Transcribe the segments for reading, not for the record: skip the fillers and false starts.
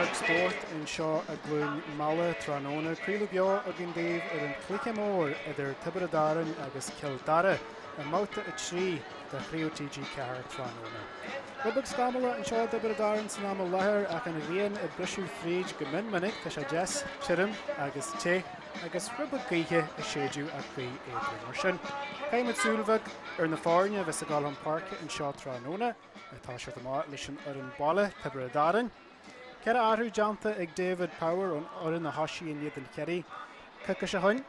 Pháirc Spóirt anseo i gCluain Meala tráthnóna. Craoladh beo againn daoibh ar an chluiche mór idir Tiobraid Árann agus Cill Dara i mbabhta 3 de Chraobh TG4 tráthnóna. Rud beag scamallach anseo i dTiobraid Árann san am i láthair ach an ghrian ag briseadh fríd go mion minic. Tá sé deas tirim agus te agus rud beag gaoithe ag séideadh ach gaoth éadrom. Mar sin, caithfimid súil bheag ar na foirne a bheas ag dul chun páirce anseo tráthnóna. Ag toiseacht amach leis an fhoireann baile, Tiobraid Árann. 4 athrú déanta ag David Power ón fhoireann a thoisigh in éadan Chiarraí coicís ó shoin.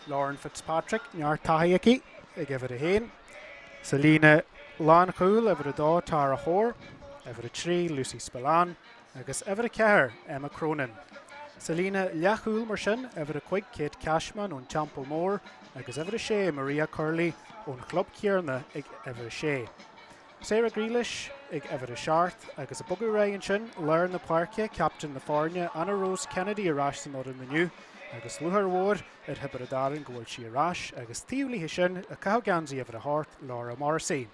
Lauren Fitzpatrick, neart taithí aici ag uimhir 1. Sa líne lánchúil, uimhir 2, Tara Hoare, uimhir 3, Lucy Spillane agus uimhir 4, Emma Cronin. Sa líne leathchúil mar sin, uimhir 5, Kate Cashman ón Teampall Mór agus uimhir 6, Maria Curley ón chlub céanna ag uimhir 6. Sarah Grealish ag uimhir 7 agus ag bogadh ar aghaidh ansin, lár na páirce, captaen na foirne, Anna Rose Kennedy ar ais san fhoireann inniu agus lúcháir mhór ar Thiobraid Árann go bhfuil sí ar ais agus taobh léi sin ag caitheamh geansaí uimhir 8, Laura Morrissey.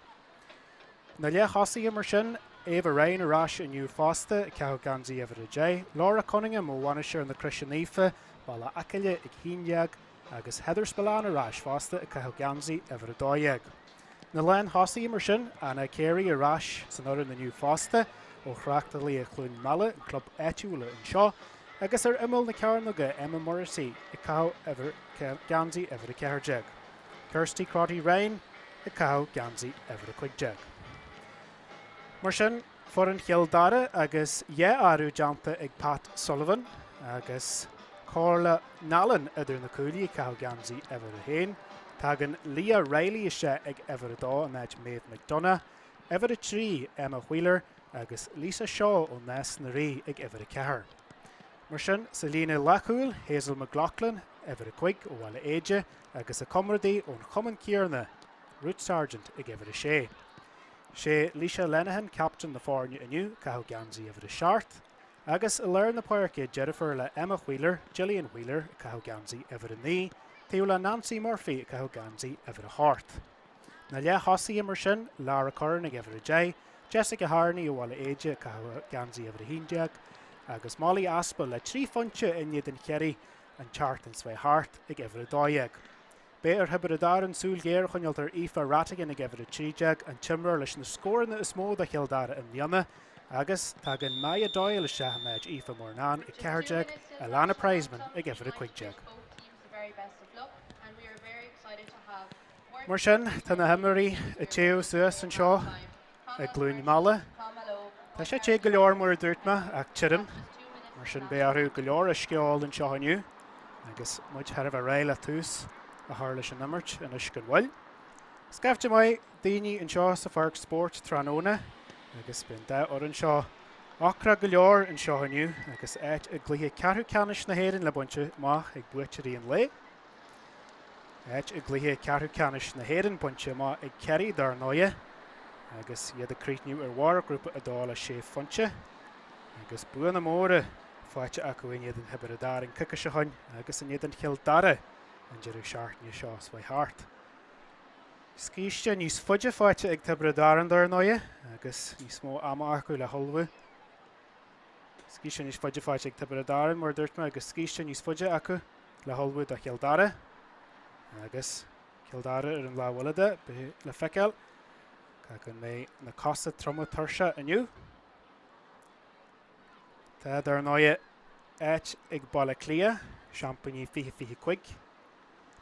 Na leath-thosaithe mar sin, Ava Ryan ar ais inniu fosta ag caitheamh geansaí uimhir 10, Laura Cunningham ó Mhainistir na Croise Naofa, Baile Acaill ag 11 agus Heather Spillane ar ais fosta ag caitheamh geansaí uimhir 12. Na lán-thosaithe mar sin, Anna Carey ar ais san fhoireann inniu fosta ó Thráchtálaithe Chluain Meala, an club áitiúil anseo, agus ar imeall na cearnóige, Emma Morrissey ag caitheamh uimhir geansaí uimhir 14. Kirsty Crotty Ryan ag caitheamh geansaí uimhir 15. Mar sin, foireann Chill Dara agus 2 athrú déanta ag Pat Sullivan agus Carla Nallen idir na cuaillí ag caitheamh geansaí uimhir 1. Tagann Leah Reilly isteach ag uimhir 2 in áit Maeve McDonagh, uimhir 3 Emma Wheeler agus Lisa Shaw ó Nás na Rí ag uimhir 4. Mar sin, sa líne leathchúil, Hazel McLaughlin, uimhir 5 ó Bhaile Éide agus a comrádaí ón chumann céanna, Ruth Sargent ag uimhir 6. Sé Lisa Lenihan captaen na foirne inniu, ag caitheamh geansaí uimhir 7, agus i lár na páirce, deirfiúr le Emma Wheeler, Gillian Wheeler, ag caitheamh geansaí uimhir 9, taobh le Nancy Murphy ag caitheamh geansaí uimhir 8. Na leath-thosaithe mar sin, Lara Curran ag uimhir 10, Jessica Harney ó Bhaile Éide ag caitheamh geansaí uimhir 11, agus Molly Aspell le 3 phointe in éadan Chiarraí an tseachtain seo thart ag uimhir 12. Beidh ar Thiobraid Árann súil ghéar a choinneáilt ar Aoife Rhatigan ag uimhir 13, an t-imreoir leis na scóranna is mó do Chill Dara i mbliana, agus tagann Maya Doyle isteach in áit Aoife Murnane ag 14, Alana Prizeman ag uimhir 15. Mar sin, tá na himreoirí ag téamh suas anseo i gCluain Meala. Tá sé te go leor mar a dúirt mé, ach tirim. Mar sin beidh orthu go leor uisce a ól anseo inniu agus muid thar a bheith réidh le tús a chur leis an imirt anois gan mhoill. Scaifte maith daoine anseo sa pháirc spóirt tráthnóna agus beidh an dá fhoireann seo ocrach go leor anseo inniu agus áit i gcluiche ceathrú ceannais na hÉireann le baint amach ag buaiteoirí an lae. Áit i gcluiche ceathrú ceannais na hÉireann bainte amach ag Ciarraí dar ndóighe agus iad ag críochnú ar bharr Ghrúpa 2 le sé phointe agus buanna móra faighte acu in éadan Thiobraid Árann coicís ó shoin agus in éadan Chill Dara an deireadh seachtaine seo is chuaigh thart. Scíste níos faide faighte ag Tiobraid Árann dar ndóighe agus níos mó ama acu le hullmhú. Scíste níos faide faighte ag Tiobraid Árann, mar a dúirt mé, agus scíste níos faide acu le hullmhú do Chill Dara. Agus Cill Dara ar an lámh eile de, beidh le feiceáil cá go mbeidh na cosa troma tuirseach inniu. Tá, dar ndóighe, áit ag Baile Átha Cliath, seaimpíní 2025,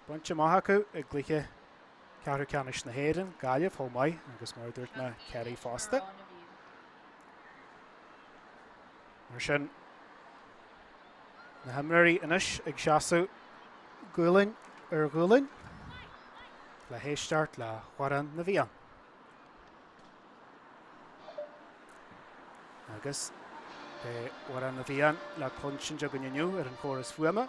bainte amach acu i gcluiche ceathrú ceannais na hÉireann, Gaillimh chomh maith, agus mar a dúirt mé, Ciarraí fosta. Mar sin, na himreoirí anois ag seasamh gualainn ar ghualainn le héisteacht le hAmhrán na bhFiann. Agus beidh Amhrán na bhFiann le cluinsint againn inniu ar an chóras fuaime.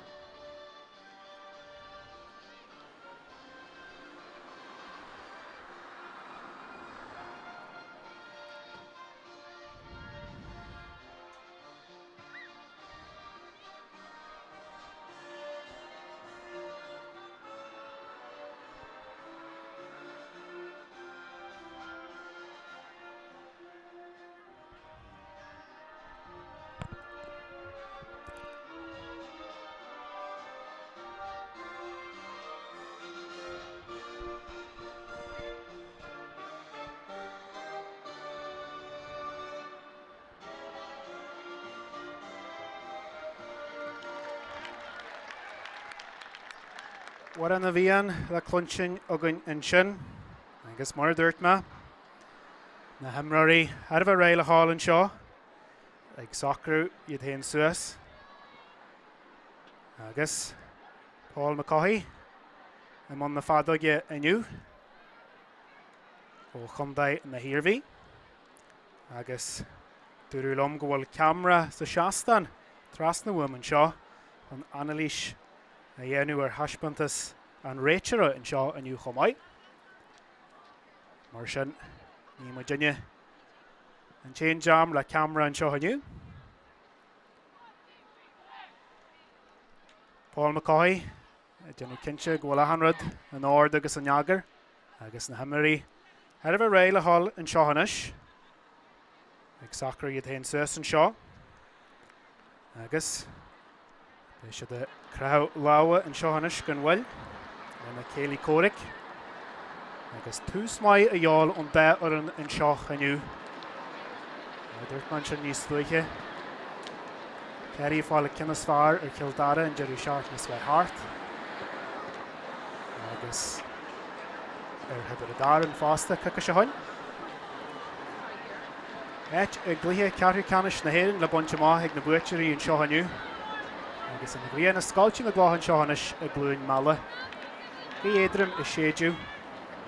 Amhrán na bhFiann le cluinstin againn ansin agus mar a dúirt mé, na himreoirí thar a bheith réidh le ghabháil anseo ag socrú iad féin suas agus Paul McCaughey i mbun na feadóige inniu ó chontae na hIarmhí agus dúradh liom go bhfuil ceamara sa seastán trasna uaim anseo chun anailís a dhéanamh ar thaispeántas an réiteora anseo inniu chomh maith. Mar sin, ní muidinne an t-aon dream le ceamara anseo inniu. Paul McCaughey ag déanamh cinnte go bhfuil achan rud in ord agus in eagar agus na himreoirí thar a bheith réidh le dhul anseo anois. Ag socrú iad féin suas anseo agus beidh siad ag croitheadh lámha anseo anois gan mhoill lena céilí comhraic agus tús maith a dhíobháil ón dá fhoireann anseo inniu. Mar a dúirt mé ansin níos luaithe, Ciarraí ag fáil an ceann is fearr ar Chill Dara an deireadh seachtaine seo thart agus ar Thiobraid Árann fosta coicís ó shin. Áit i gcluiche ceathrú ceannais na hÉireann le baint amach ag na buaiteoirí anseo inniu. Agus an ghrian ag scoilteadh na gcloch anseo anois i gCluain Meala. Gaoth éadrom ag séideadh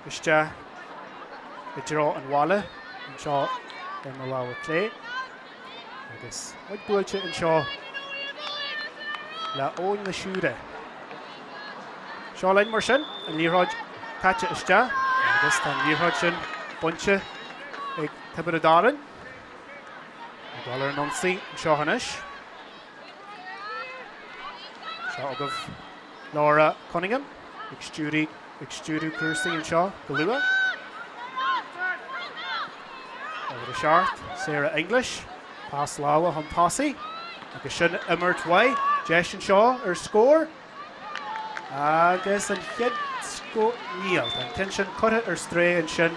isteach i dtreo an bhaile anseo ar mo lámha clé. Agus muid buailte anseo le Abhainn na Siúire. Seo linn mar sin, an liathróid caite isteach agus tá an liathróid sin bainte ag Tiobraid Árann. Ag dul ar an ionsaí anseo anois. Seo agaibh Laura Cunningham ag stiúradh ag stiúradh cúrsaí anseo go luath. Uimhir 7, Sarah English, pas láimhe chun tosaigh agus sin imirt mhaith. Deis anseo ar scór agus an chéad scór, níl, tá an ceann sin curtha ar strae ansin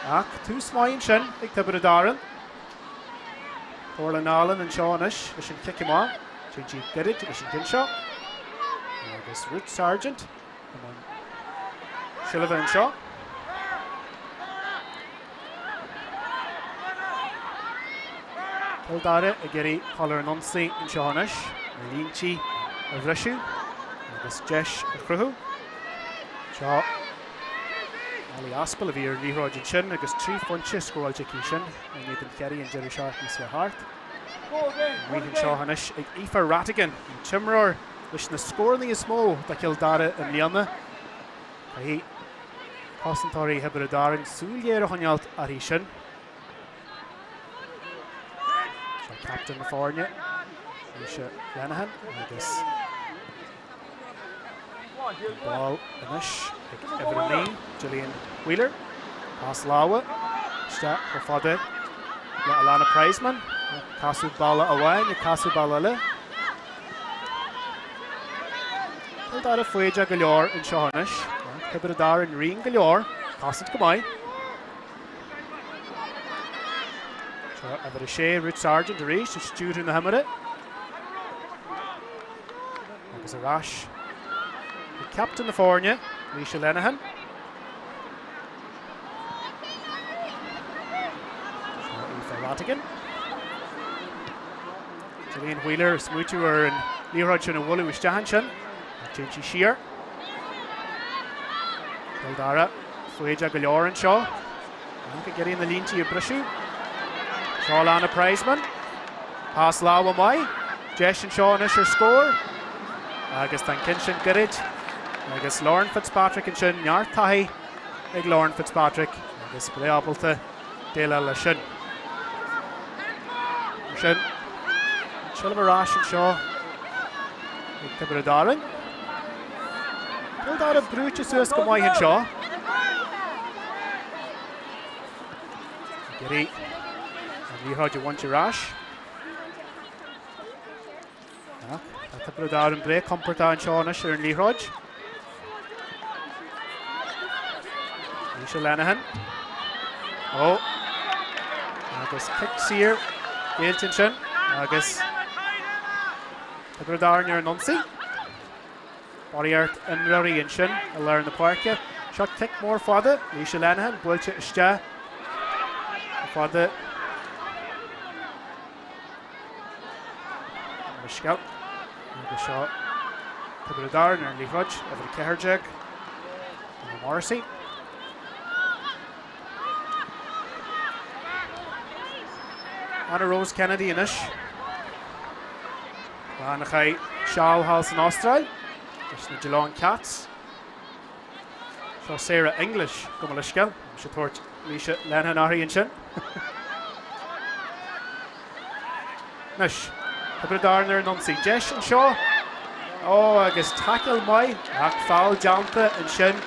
ach tús maith ansin ag Tiobraid Árann. Orla Nolan anseo anois leis an chic amach. Téann sí gairid leis an gceann seo. Agus Ruth Sargent i mbun seilbhe anseo. Cill Dara ag iarraidh dul ar an ionsaí anseo anois, na líntí a bhriseadh agus deis a chruthú. Seo Molly Aspel a bhí ar an liathróid ansin agus 3 phointe scóráilte aici sin in éadan Chiarraí an deireadh seachtaine seo thart. Amuigh anseo anois ag Aoife Rhatigan, an t-imreoir leis na scóranna is mó do Chill Dara i mbliana. Caithfidh cosantóirí Thiobraid Árann súil ghéar a choinneáilt uirthi sin. Seo captaen na foirne, Laoise Lenihan, agus an ball anois ag uimhir 9, Gillian Wheeler. Pas láimhe isteach chomh fada le Alana Prizeman. Casadh balla amháin, casadh balla eile. Cill Dara foighdeach go leor anseo anois. Tiobraid Árann righin go leor, cosaint go maith. Seo uimhir 6, Ruth Sargent arís ag stiúradh na himeartha. Agus ar ais ag captaen na foirne, Laoise Lenihan. Seo Aoife Rhatigan. Gillian Wheeler ag smaoitiú ar an liathróid sin a bhualadh isteach ansin. Téann sí siar. Cill Dara foighdeach go leor anseo. Ach ag iarraidh na líntí a briseadh. Seo Alana Prizeman. Pas láimhe maith. Deis anseo anois ar scór. Agus tá an ceann sin gairid. Agus Lauren Fitzpatrick ansin, neart taithí ag Lauren Fitzpatrick agus breá ábalta déileáil leis sin. Mar sin, an tseilbh ar ais anseo ag Tiobraid Árann. Cill Dara brúite suas go maith anseo. Ag iarraidh an liathróid a bhaint ar ais. Ach tá Tiobraid Árann breá compordach anseo anois ar an liathróid. Laoise Lenihan. Ó. Agus cic saor géillte ansin agus Tiobraid Árann ar an ionsaí. Barraíocht imreoirí ansin i lár na páirce. Seo cic mór fada, Laoise Lenihan buailte isteach chomh fada. Leithscéal. Agus seo Tiobraid Árann ar an liathróid, uimhir 14, Emma Morrissey. Anna Rose Kennedy anois. Bean a chaith seal thall san Astráil leis na Geelong Cats. Seo Sarah English, gabh mo leithscéal, mise ag tabhairt Laoise Lenihan uirthi ansin. Anois, Tiobraid Árann ar an ionsaí. Deis anseo. Ó, agus taicil maith ach feall déanta ansin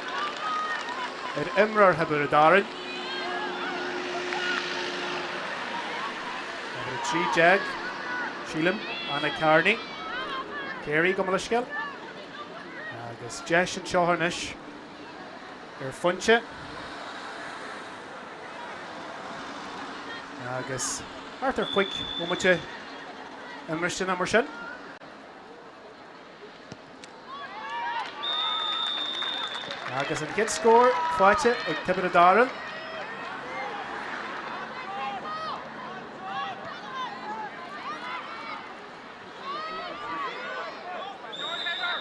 ar imreoir Thiobraid Árann. Uimhir 13, sílim, Anna Kearney. Carey, gabh mo leithscéal. Agus deis anseo anois ar phointe. Agus thart ar chúig bhomaite imirte nó mar sin. Agus an chéad scór faighte ag Tiobraid Árann.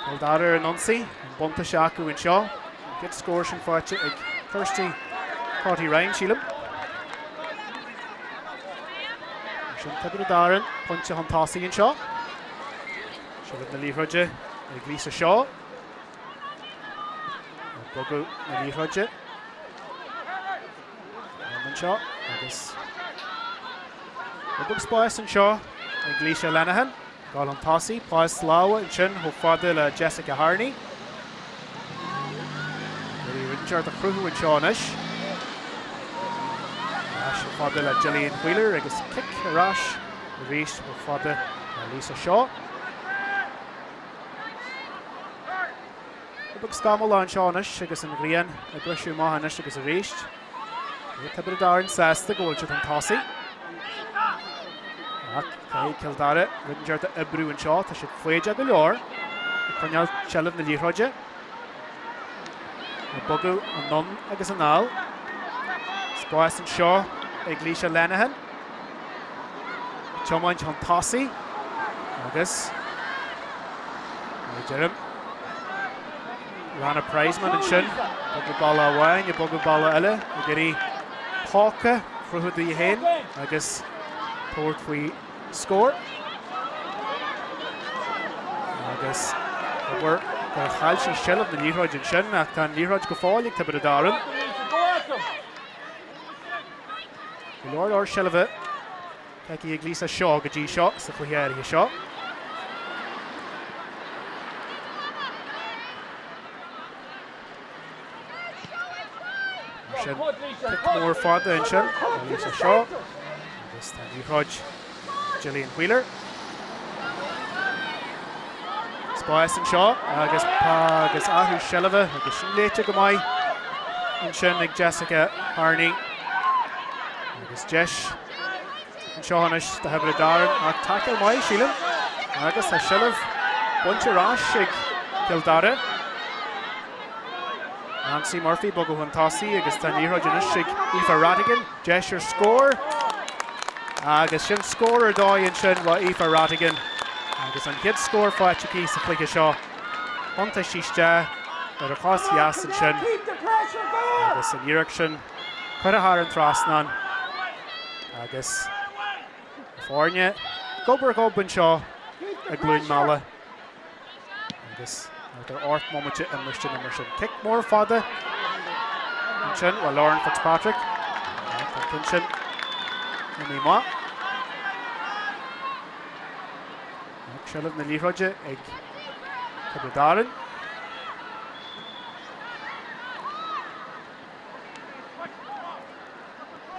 Cill Dara ar an ionsaí, an buntáiste acu anseo. An chéad scór sin faighte ag Kirsty Crotty Ryan, sílim. Sin Tiobraid Árann, pointe chun tosaigh anseo. Seilbh na liathróide ag Lisa Shaw. Ag bogadh na liathróide. Anseo agus rud beag spáis anseo ag Lisa Lenihan. Dul chun tosaigh, pas láimhe ansin chomh fada le Jessica Harney. Ag iarraidh rud inteacht a chruthú anseo anois. Ar ais chomh fada le Gillian Wheeler agus cic ar ais arís chomh fada le Lisa Shaw. Rud beag scamallach anseo anois agus an ghrian ag briseadh amach anois agus arís. Tá Tiobraid Árann sásta go bhfuil siad chun tosaigh. Ach caithfidh Cill Dara rud inteacht a oibriú anseo, tá siad foighdeach go leor ag coinneáil seilbh na liathróide. Ag bogadh anonn agus anall. Spás anseo ag Laoise Lenihan. Tiomáint chun tosaigh agus mar a deirim, Lana Prizeman ansin, bogadh bealach amháin, ag bogadh bealach eile, ag iarraidh póca a chruthú di féin agus tabhairt faoi scór. Agus abair gur chaill sí seilbh na liathróide ansin ach tá an liathróid go fóill ag Tiobraid Árann. Go leor leor seilbhe feicthe ag Lisa Shaw go dtí seo sa chluiche áirithe seo. Mar sin, cic mór fada ansin ó Lisa Shaw agus tá an liathróid Gillian Wheeler. Spás anseo agus agus athrú seilbhe agus sin léite go maith ansin ag Jessica Harney. Agus deis anseo anois do Thiobraid Árann ach taicil maith sílim agus tá seilbh bainte ar ais ag Cill Dara. Nancy Murphy bogadh chun tosaigh agus tá an liathróid anois ag Aoife Rhatigan. Deis ar scór agus sin scór ar dóigh ansin ó Aoife Rhatigan agus an chéad scór faighte aici sa chluiche seo. Thiontaigh sí isteach ar a chos dheas ansin agus an iarracht sin curtha thar an trasnán agus na foirne gob ar ghob anseo i gCluain Meala. Agus thart ar 8 mbomaite imirte nó mar sin. Cic mór fada ansin ó Lauren Fitzpatrick. Tá an ceann sin imithe amach. Seilbh na liathróide ag Tiobraid Árann.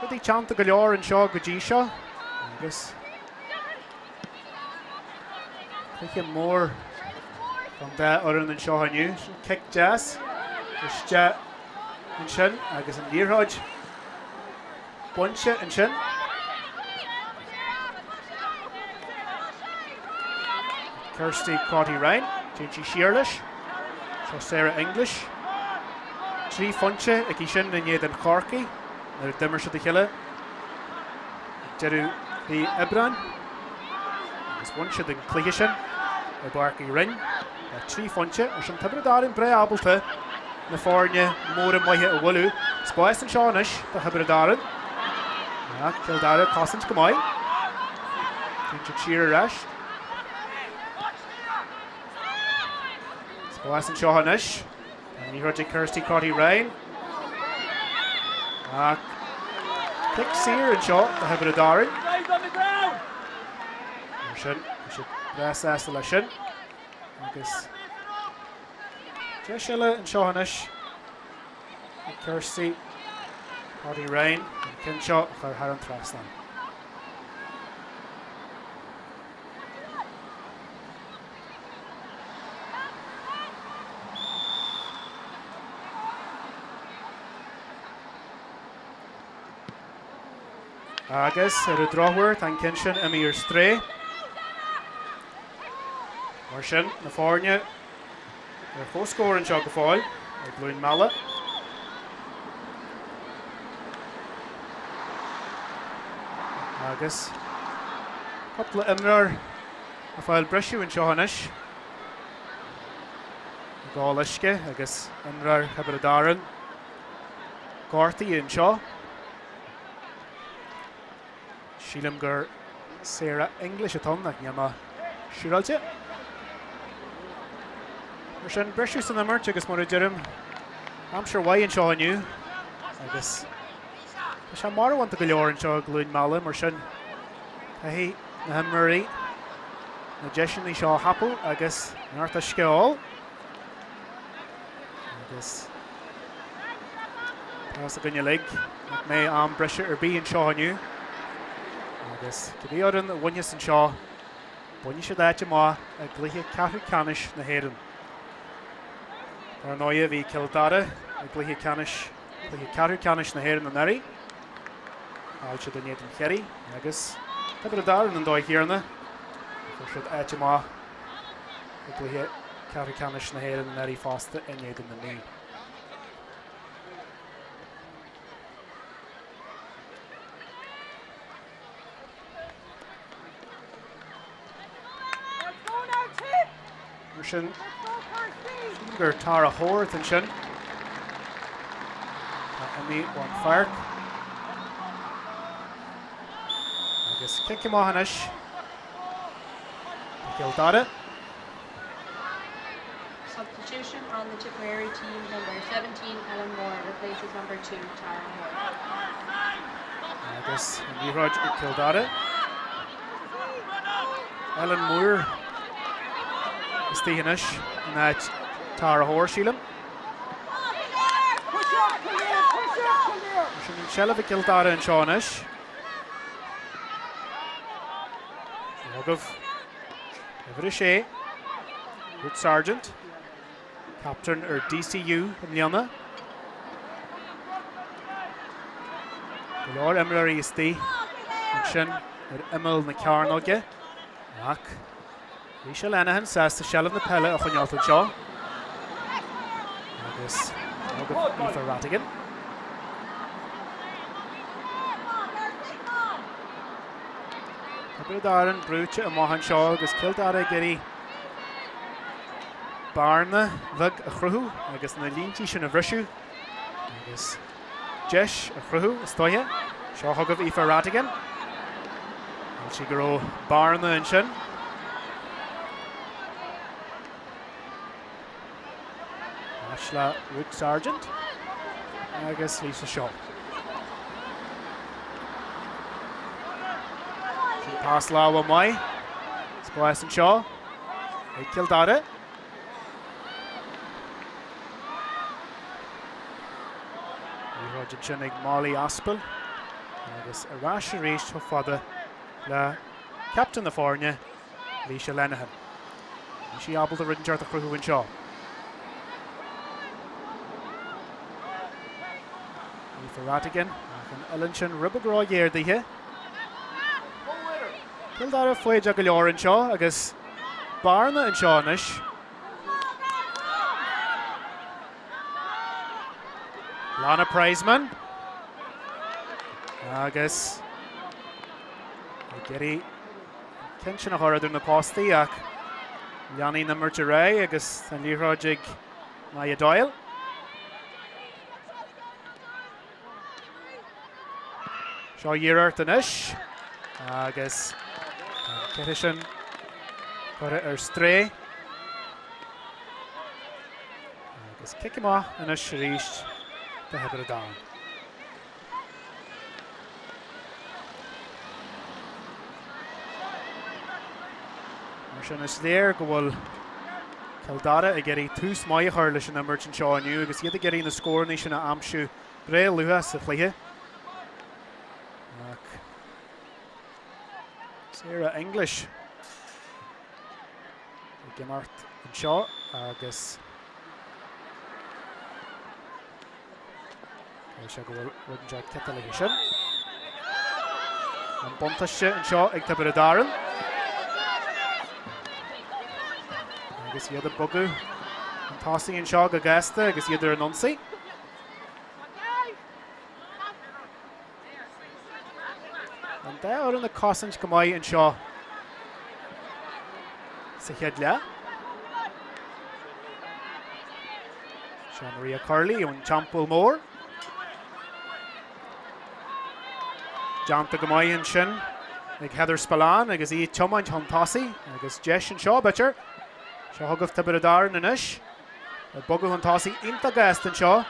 Rudaí teannta go leor anseo go dtí seo agus Cluiche mór don dá fhoireann anseo inniu. Sin cic deas isteach ansin agus an liathróid bainte ansin. Kirsty Crotty Ryan, téann sí siar leis. Seo Sarah English. 3 phointe aici sin in éadan Chorcaí nuair a d'imir siad a chéile ag deireadh mhí Aibreáin agus bhain siad an cluiche sin i bPáirc Uí Rinn le 3 phointe. Mar sin Tiobraid Árann breá ábalta na foirne móra maithe a bhualadh. Spás anseo anois do Thiobraid Árann. Ach Cill Dara ag cosaint go maith. Téann siad siar ar ais. Spás anseo anois. An liathróid ag Kirsty Crotty Ryan. Ach cic saor anseo do Thiobraid Árann. Mar sin, tá siad breá sásta leis sin. Agus deis eile anseo anois ag Kirsty Crotty Ryan an ceann seo a chur thar an trasnán. Agus ar an drochuair, tá an ceann sin imithe ar strae. Mar sin, na foirne ar comhscór anseo go fóill i gCluain Meala. Agus cúpla imreoir ag fáil briseadh anseo anois. Ag ól uisce agus imreoir Thiobraid Árann gortaithe anseo. Sílim gur Sarah English atá ann ach níl mé siúráilte. Mar sin, briseadh san imirt agus mar a deirim, aimsir mhaith anseo inniu agus tá sé marbhánta go leor anseo i gCluain Meala, mar sin caithfidh na himreoirí na deiseanna seo a thapú agus neart uisce a ól. Agus tá's againn uilig nach mbeidh am breise ar bith anseo inniu. Agus cibé fhoireann a bhainfeas anseo, bainfidh siad áit amach i gcluiche ceathrú ceannais na hÉireann. Dar ndóigh, bhí Cill Dara i gcluiche ceannais, cluiche ceathrú ceannais na hÉireann anuraidh. Chaill siad in éadan Chiarraí agus Tiobraid Árann an dóigh chéanna. Fuair siad áit amach i gcluiche ceathrú ceannais na hÉireann anuraidh fosta in éadan na Mí. Mar sin, sílim gur Tara Hoare atá ansin. Tá imithe ón pháirc. Agus cic amach anois do Chill Dara. Substitution on the Tipperary team, number 17, Ellen Moore, replaces number 2, Tara Hoare. Agus an liathróid ag Cill Dara. Ellen Moore istigh anois in áit Tara Hoare, sílim. Sin an tseilbh ag Cill Dara anseo anois. Seo chugaibh Uimhir 6, Ruth Sargent, captaen ar DCU i mbliana. Go leor imreoirí istigh ansin ar imeall na cearnóige ach Laoise Lenihan sásta seilbh na peile a choinneáilt anseo agus Aoife Rhatigan. Tiobraid Árann brúite amach anseo agus Cill Dara ag iarraidh bearna bheag a chruthú agus na líntí sin a bhriseadh agus deis a chruthú is dóiche. Seo chugaibh Aoife Rhatigan. Shíl sí go raibh bearna ansin. Ais le Ruth Sargent agus Lisa Shaw. Sin pas láimhe maith. Spás anseo ag Cill Dara. Liathróid ansin ag Molly Aspel agus ar ais arís chomh fada le captaen na foirne, Laoise Lenihan. Bhí sí ábalta rud inteacht a chruthú anseo. Aoife Rhatigan ach an uillinn sin rud beag róghéar dithe. Cill Dara foighdeach go leor anseo agus bearna anseo anois. Lana Prizeman agus ag iarraidh an ceann sin a chur idir na postaí ach leanfaidh an imirt ar aghaidh agus tá an liathróid ag Maya Doyle. Seo iarracht anois agus an cic sin curtha ar strae. Agus cic amach anois arís do Thiobraid Árann. Mar sin is léir go bhfuil Cill Dara ag iarraidh tús maith a chur leis an imirt anseo inniu agus iad ag iarraidh na scóranna sin a aimsiú breá luath sa chluiche. Ach Sarah English ag imirt anseo agus Deir sé go bhfuil rud inteacht tite léi sin. An buntáiste anseo ag Tiobraid Árann. Agus iad ag bogadh chun tosaigh anseo go gasta agus iad ar an ionsaí. An dá fhoireann ag cosaint go maith anseo sa chéad leath. Seo Maria Curley ón Teampall Mór. Déanta go maith ansin ag Heather Spillane agus í ag tiomáint chun tosaigh agus deis anseo, b'fhéidir. Seo chugaibh Tiobraid Árann anois. Ag bogadh chun tosaigh iontach gasta anseo.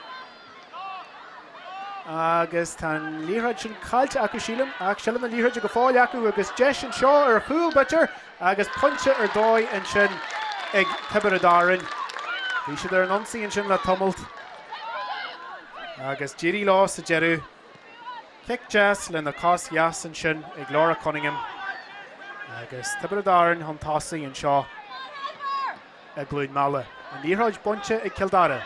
Agus tá an liathróid sin caillte acu, sílim, ach seilbh na liathróide go fóill acu agus deis anseo ar chúl, b'fhéidir, agus pointe ar dóigh ansin ag Tiobraid Árann. Bhí siad ar an ionsaí ansin le tamalt agus d'éirigh leo sa deireadh. Cic deas lena cos dheas ansin ag Laura Cunningham agus Tiobraid Árann chun tosaigh anseo. i gCluain Meala. An liathróid bainte ag Cill Dara.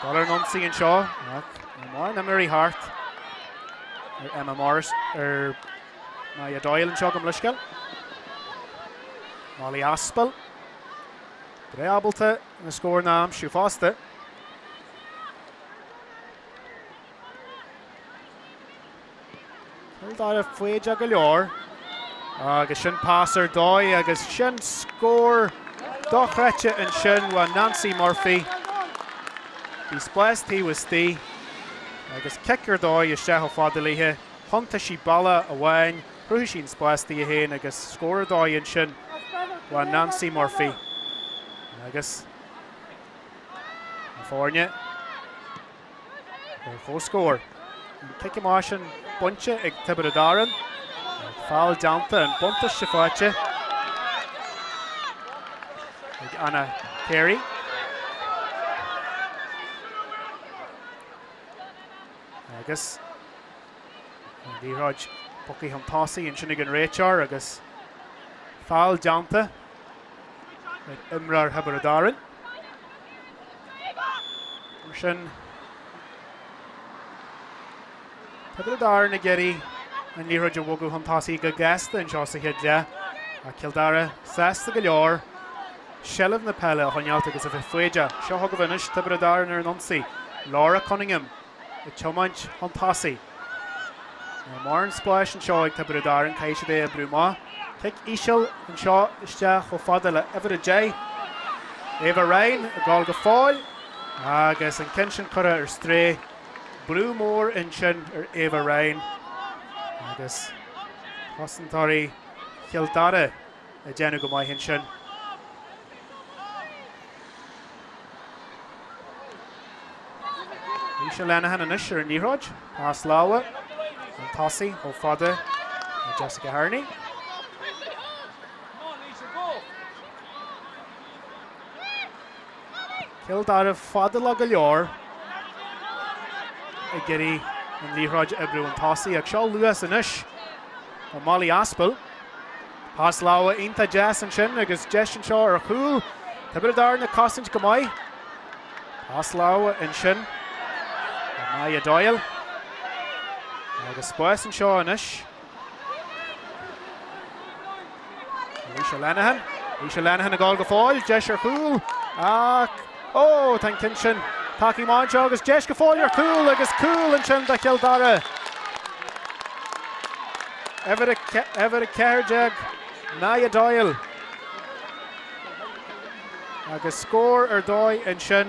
Dul ar an ionsaí anseo ach níl mórán imreoirí thart ar Emma Morris ar Maya Doyle anseo gabh mo leithscéal. Molly Aspel. Breá ábalta na scóranna a aimsiú fosta. Cill Dara foighdeach go leor agus sin pas ar dóigh agus sin scór dochreidte ansin ó Nancy Murphy. Bhí spás taobh istigh agus cic ar dóigh isteach chomh fada léithe. Thiontaigh sí bealach amháin, chruthaigh sí an spás di féin agus scór ar dóigh ansin ó Nancy Murphy. Agus na foirne. Ar comhscór. An cic amach sin bainte ag Tiobraid Árann. Feall déanta, an buntáiste faighte ag Anna Carey. Agus an liathróid bogtha chun tosaigh ansin ag an réiteoir agus feall déanta ag imreoir Thiobraid Árann. Mar sin, Tiobraid Árann ag iarraidh an liathróid a bhogadh chun tosaigh go gasta anseo sa chéad leath ach Cill Dara sásta go leor seilbh na peile a choinneáilt agus a bheith foighdeach. Seo chugaibh anois Tiobraid Árann ar an ionsaí. Laura Cunningham ag tiomáint chun tosaigh. Níl mórán spáis anseo ag Tiobraid Árann, caithfidh siad é a oibriú amach. Cic íseal anseo isteach chomh fada le uimhir 10, Ava Ryan ag gabháil go fóill agus an ceann sin curtha ar strae. Brú mór ansin ar Ava Ryan agus cosantóirí Chill Dara ag déanamh go maith ansin. Laoise Lenihan anois ar an liathróid. Pas láimhe chun tosaigh chomh fada le Jessica Harney. Cill Dara fadálach go leor ag iarraidh an liathróid a oibriú chun tosaigh ach seo luas anois ó Molly Aspel. Pas láimhe iontach deas ansin agus deis anseo ar chúl. Tiobraid Árann ag cosaint go maith. Pas láimhe ansin ó Maya Doyle. Agus spás anseo anois. Laoise Lenihan. Laoise Lenihan ag gabháil go fóill. Deis ar chúl. Ach, ó, tá an ceann sin Tagtha amach anseo agus deis go fóill ar chúl agus cúl ansin do Chill Dara. Uimhir 14, Niamh Doyle. Agus scór ar dóigh ansin.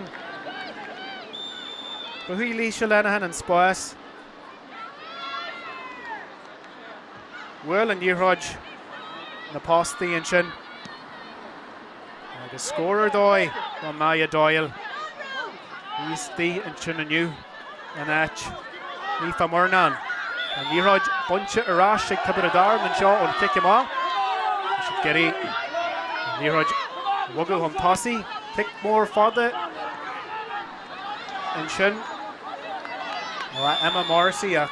Chruthaigh Laoise Lenihan an spás. Bhuail an liathróid na postaí ansin agus scór ar dóigh do Niamh Doyle. Í istigh ansin inniu in áit Aoife Murnane. An liathróid bainte ar ais ag Tiobraid Árann anseo ón chic amach. Tá siad ag iarraidh an liathróid a bhogadh chun tosaigh. Cic mór fada ansin ó Emma Morrissey ach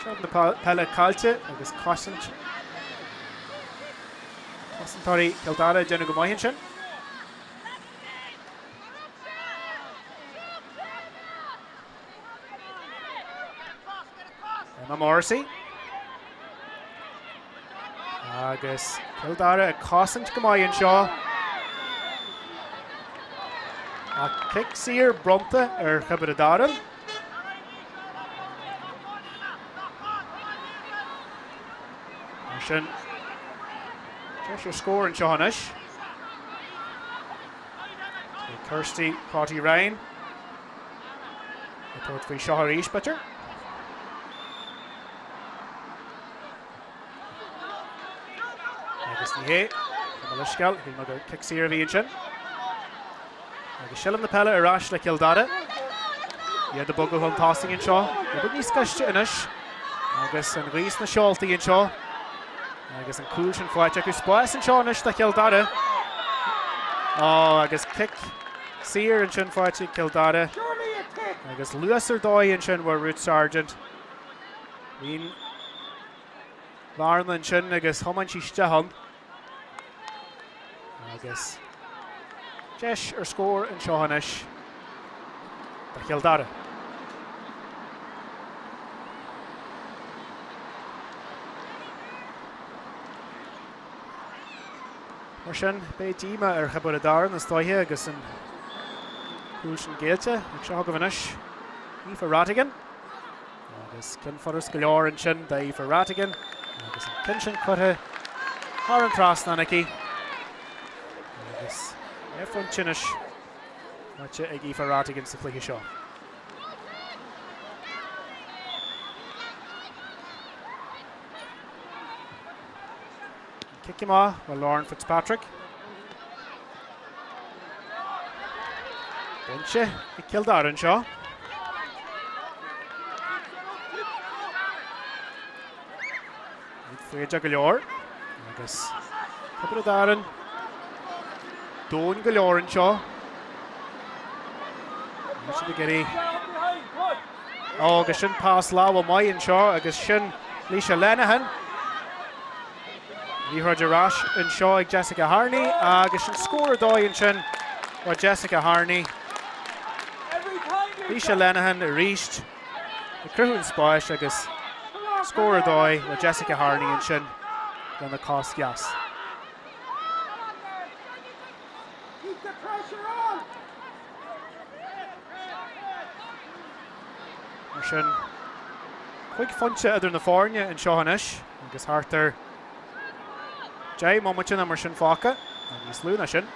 seilbh na peile caillte agus cosaint cosantóirí Chill Dara ag déanamh go maith ansin. Emma Morrissey. Agus Cill Dara ag cosaint go maith anseo. Ach cic saor bronnta ar Thiobraid Árann. Mar sin, deis ar scór anseo anois. Kirsty Crotty Ryan ag tabhairt faoi seo arís, b'fhéidir. Agus ní hé, mo leithscéal, shíl mé gur cic saor a bhí ansin. Agus seilbh na peile ar ais le Cill Dara. Iad ag bogadh chun tosaigh anseo. Rud beag níos gaiste anois. Agus an ghaoth sna seoltaí anseo. Agus an cúl sin faighte acu. Spás anseo anois do Chill Dara. Ó, agus cic saor ansin faighte ag Cill Dara. Agus luas ar dóigh ansin ó Ruth Sargent. Bhí an bhearna ansin agus thiomáin sí isteach ann. Agus deis ar scór anseo anois do Chill Dara. Mar sin, beidh díomá ar Thiobraid Árann is dóiche agus an cúl sin géillte. Ag seo chugaibh anois, Aoife Rhatigan. Agus ceann furast go leor ansin d'Aoife Rhatigan agus an ceann sin curtha thar an trasnán aici. Agus ar phointe anois faighte ag Aoife Rhatigan sa chluiche seo. Cic amach ó Lauren Fitzpatrick. Bainte ag Cill Dara anseo. Iad foighdeach go leor agus Tiobraid Árann domhain go leor anseo. Níl siad ag iarraidh Ó, agus sin pas láimhe maith anseo agus sin Laoise Lenihan. Liathróid ar ais anseo ag Jessica Harney agus sin scór ar dóigh ansin ó Jessica Harney. Laoise Lenihan arís ag cruthú an spáis agus scór ar dóigh ó Jessica Harney ansin lena cos dheas. Mar sin, 5 phointe idir na foirne anseo anois agus thart ar 10 mbomaite nó mar sin fágtha, nó níos lú ná sin.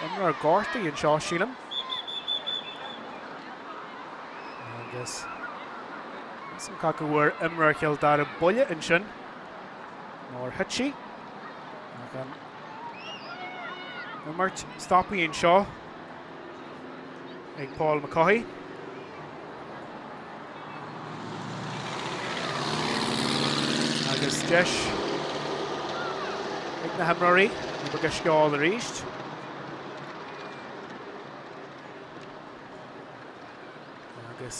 Imreoir gortaithe anseo, sílim. Agus measaim cé acu bhfuair imreoir Chill Dara buille ansin nó ar thit sí. Ach an imirt stoptha anseo ag Paul McCaughey. Agus deis ag na himreoirí rud beag a sceol arís. Agus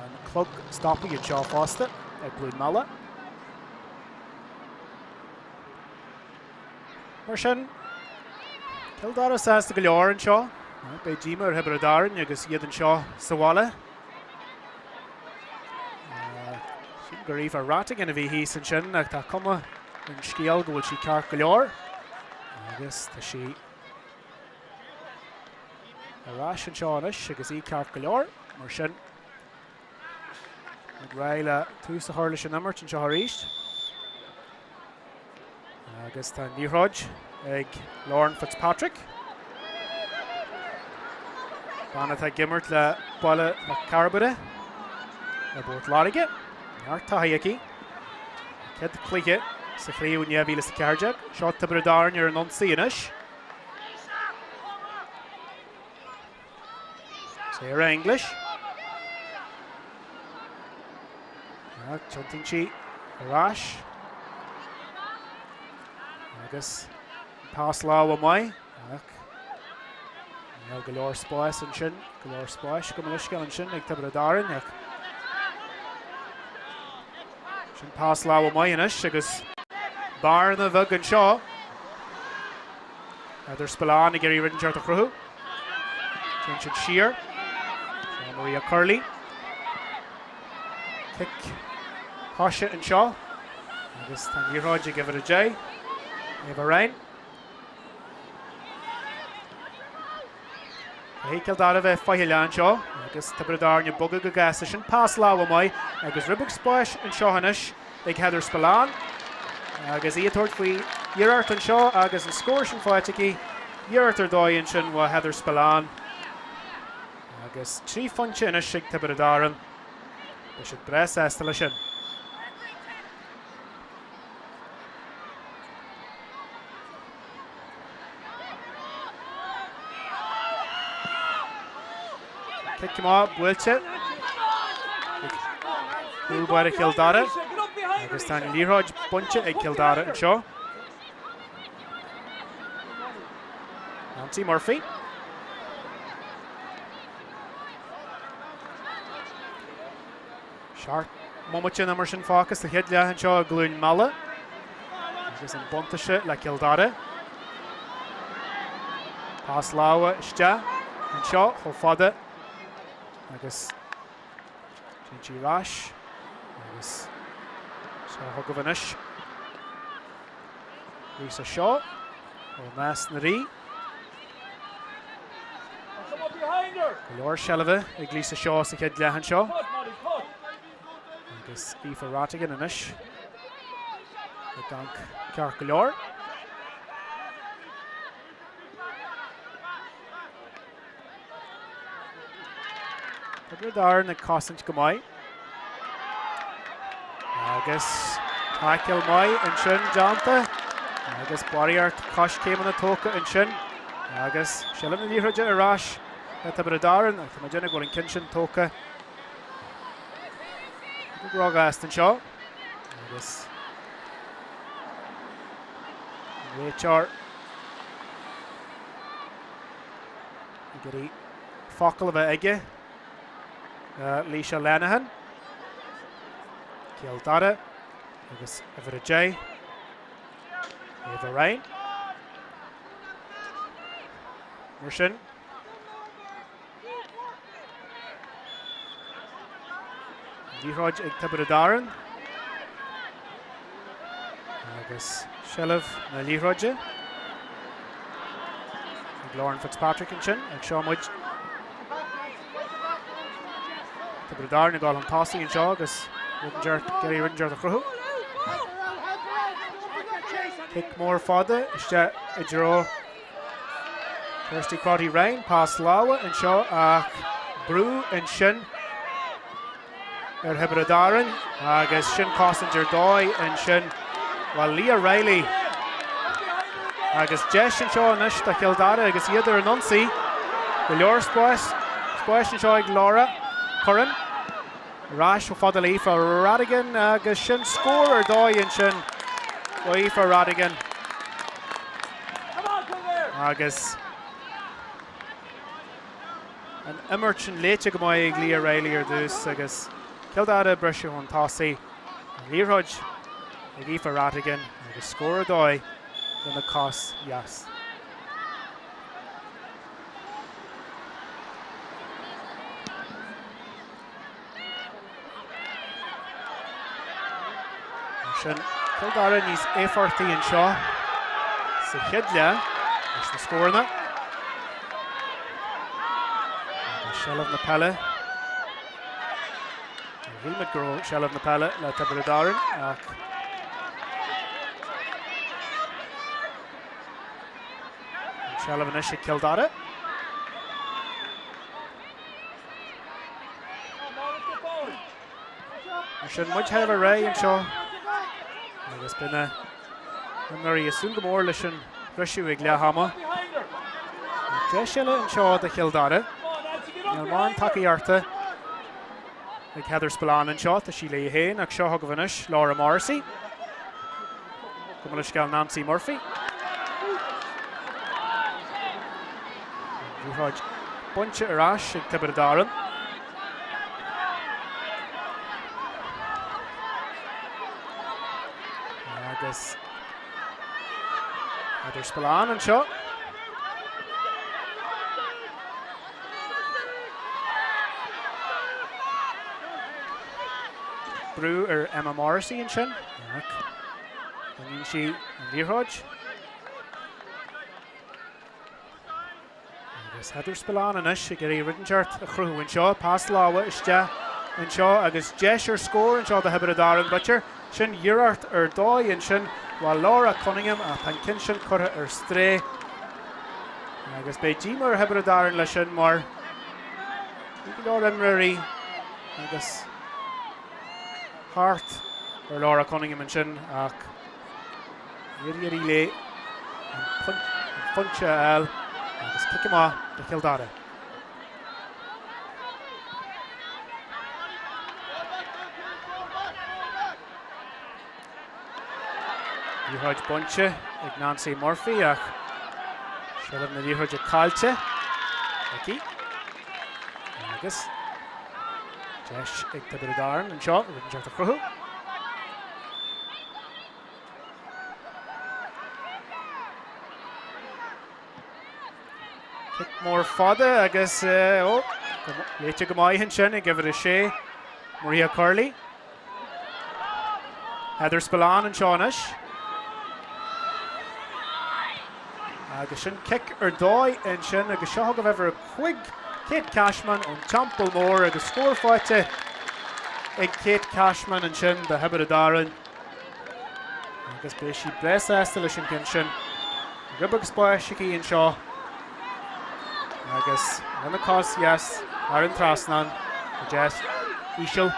an clog stoptha anseo fosta ag Cluain Meala. Mar sin, Cill Dara sásta go leor anseo. Beidh díomá ar Thiobraid Árann agus iad anseo sa bhaile. Sílim gur Aoife Rhatigan a bhí thíos ansin ach tá cuma ar an scéal go bhfuil sí ceart go leor. Agus tá sí ar ais anseo anois agus í ceart go leor, mar sin ag réidh le tús a chur leis an imirt anseo arís. Agus tá an liathróid ag Lauren Fitzpatrick. Bean atá ag imirt le Baile na Cairbre i bPort Láirge. Neart taithí aici. Céad cluiche sa chraobh in 2014. Seo Tiobraid Árann ar an ionsaí anois. Sarah English. Tiontaíonn sí ar ais. Agus pas lámha maith ach níl go leor spáis ansin, go leor spáis gabh mo leithscéal ansin ag Tiobraid Árann ach sin pas lámha maith anois agus bearna bheag anseo. Heather Spillane ag iarraidh rud inteacht a chruthú. Téann siad siar. Seo Maria Curley. Cic coise anseo agus tá an liathróid ag uimhir 10, Ava Ryan. Caithfidh Cill Dara bheith faichilleach anseo agus Tiobraid Árann ag bogadh go gasta. Sin pas lámha maith agus rud beag spáis anseo anois ag Heather Spillane agus í ag tabhairt faoi iarracht anseo agus an scór sin faighte aici. Iarracht ar dóigh ansin ó Heather Spillane agus 3 phointe anois ag Tiobraid Árann. Beidh siad breá sásta leis sin. Cic amach buailte ag cúl báire Chill Dara agus tá an liathróid bainte ag Cill Dara anseo. Nancy Murphy. Seacht mbomaite nó mar sin fágtha sa chéad leath anseo i gCluain Meala agus an buntáiste le Cill Dara. Pas lámha isteach anseo chomh fada agus téann sí ar ais agus seo chugaibh anois Lisa Shaw ó Nás na Rí. Go leor seilbhe ag Lisa Shaw sa chéad leath anseo. Agus Aoife Rhatigan anois ag amharc ceart go leor. Tiobraid Árann ag cosaint go maith. Agus taicil maith ansin déanta. Agus barraíocht coiscéimeanna tógtha ansin. Agus seilbh na liathróide ar ais le Tiobraid Árann. Ach tá mé ag déanamh go bhfuil an ceann sin tógtha go róghasta anseo. Agus an réiteoir ag iarraidh focal a bheith aige le Laoise Lenihan, Cill Dara agus uimhir 10, Ava Ryan. Mar sin, Liathróid ag Tiobraid Árann agus seilbh na liathróide ag Lauren Fitzpatrick ansin ag seo muid. Tiobraid Árann ag dul chun tosaigh anseo agus Gary Ringeart a chruthú. Cic mór fada isteach i dtreo Kirsty Crotty Ryan, pas lámha anseo ach brú ansin ar Thiobraid Árann agus sin cosaint ar dóigh ansin. Bhuel, Leah Reilly agus deis anseo anois do Chill Dara agus iad ar an ionsaí. Go leor spáis, spáis anseo ag Laura Curran. Ar ais chomh fada le Aoife Rhatigan agus sin scór ar dóigh ansin ó Aoife Rhatigan. Agus an imirt sin léite go maith ag Leah Reilly ar dtús agus Cill Dara ag briseadh chun tosaigh. An liathróid ag Aoife Rhatigan agus scór ar dóigh lena cos dheas. Mar sin, Cill Dara níos éifeachtaí anseo sa chéad leath leis na scóranna. Agus seilbh na peile. Shíl muid go raibh seilbh na peile le Tiobraid Árann ach an seilbh anois ag Cill Dara. Mar sin, muid thar a bheith réidh anseo agus beidh na himreoirí ag súil go mór leis an bhriseadh ag leath ama. Deis eile anseo do Chill Dara. Níl mórán tacaíochta ag Heather Spillane anseo, tá sí léi féin ach seo chugaibh anois Laura Morrissey. Gabh mo leithscéal Nancy Murphy. An liathróid bainte ar ais ag Tiobraid Árann. Agus Heather Spillane anseo. Brú ar Emma Morrissey ansin. Ach coinníonn sí an liathróid. Agus Heather Spillane anois ag iarraidh rud inteacht a chruthú anseo. Pas láimhe isteach anseo agus deis ar scór anseo do Thiobraid Árann b'fhéidir. Sin iarracht ar dóigh ansin ó Laura Cunningham ach tá an ceann sin curtha ar strae. Agus beidh díomá ar Thiobraid Árann leis sin mar bhí go leor imreoirí agus thart ar Laura Cunningham ansin ach níor éirigh léi an pointe a fháil agus cic amach do Chill Dara. Liathróid bainte ag Nancy Murphy ach seilbh na liathróide caillte aici. Agus deis ag Tiobraid Árann anseo rud inteacht a chruthú. Cic mór fada agus ó, léite go maith ansin ag uimhir 6, Maria Curley. Heather Spillane anseo anois. Agus sin cic ar dóigh ansin agus seo chugaibh uimhir 5, Kate Cashman ón Teampall Mór agus scór faighte ag Kate Cashman ansin do Thiobraid Árann. Agus beidh sí breá sásta leis an gceann sin. Rib agus báis aici anseo. Agus lena cos dheas thar an trasnán go deas íseal.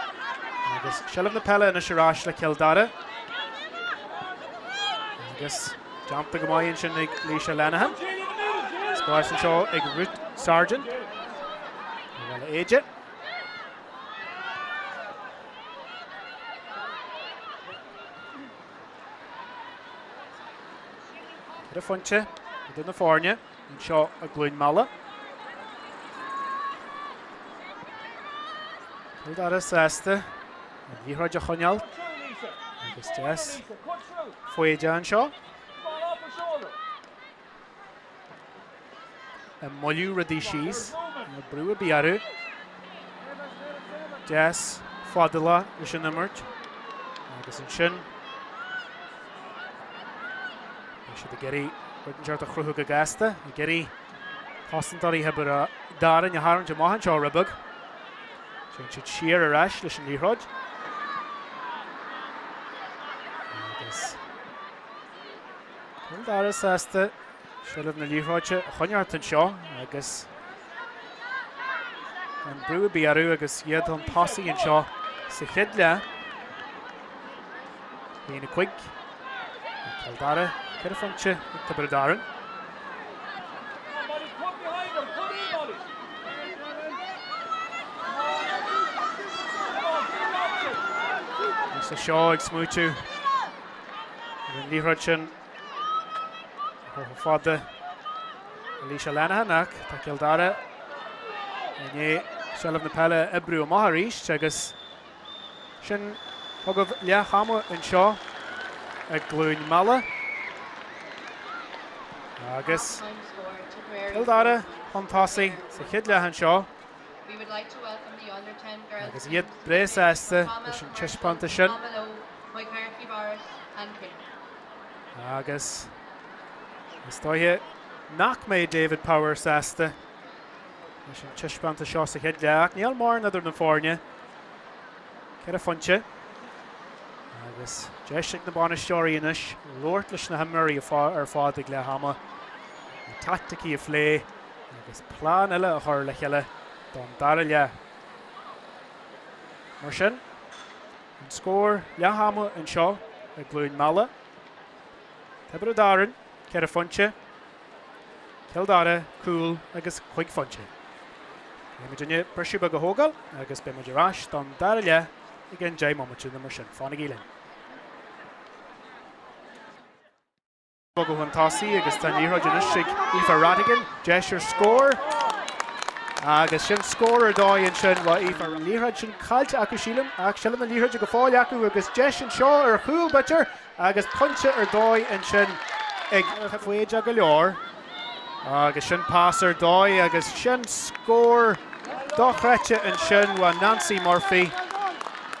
Agus seilbh na peile anois ar ais le Cill Dara. Agus déanta go maith ansin ag Laoise Lenihan. Spás anseo ag Ruth Sargent. Ó Bhaile Éide. 4 phointe idir na foirne anseo i gCluain Meala. Cill Dara sásta an liathróid a choinneáil agus deis foighde anseo. Ag moilliú rudaí síos, níl brú ar bith orthu. Deis fadálach leis an imirt agus ansin beidh siad ag iarraidh rud inteacht a chruthú go gasta, ag iarraidh cosantóirí Thiobraid Árann a tharraingt amach anseo rud beag. Téann siad siar ar ais leis an liathróid. Agus Cill Dara sásta seilbh na liathróide a choinneáilt anseo agus gan brú ar bith orthu agus iad chun tosaigh anseo sa chéad leath. 1 5 Cill Dara, 4 phointe ag Tiobraid Árann. Lisa Shaw ag smúitiú Ar an liathróid sin chomh fada Alicia Lenihan ach tá Cill Dara i ndiaidh seilbh na peile a oibriú amach arís agus sin chugaibh leath ama anseo i gCluain Meala agus Cill Dara chun tosaigh sa chéad leath anseo. Agus iad breá sásta leis an taispeántas sin. Agus. Is dóiche nach mbeidh David Power sásta leis an taispeántas seo sa chéad leath, ach níl mórán idir na foirne. 4 phointe agus deis ag na bainisteoirí anois labhairt leis na himreoirí ar fad ag leath ama, na taicticí a phlé agus plean eile a chur le chéile don dara leath. Mar sin, an scór leath ama anseo i gCluain Meala, Tiobraid Árann, 4 phointe, Cill Dara, cúl agus cuig phointe. Beidh muidinne briseadh beag a thógáil agus beidh muid ar ais don dara leath i gceann 10 mbomaite nó mar sin. Fanaigí linn. Bogadh chun tosaigh agus tá an liathróid anois ag Aoife Rhatigan. Deis ar scór agus sin scór ar dóigh ansin ó Aoife. An liathróid sin caillte acu sílim ach seilbh na liathróide go fóill acu agus deis anseo ar chúl b'fhéidir Agus pointe ar dóigh ansin ag foighdeach go leor. Agus sin pas ar dóigh agus sin scór dochreidte ansin ó Nancy Murphy.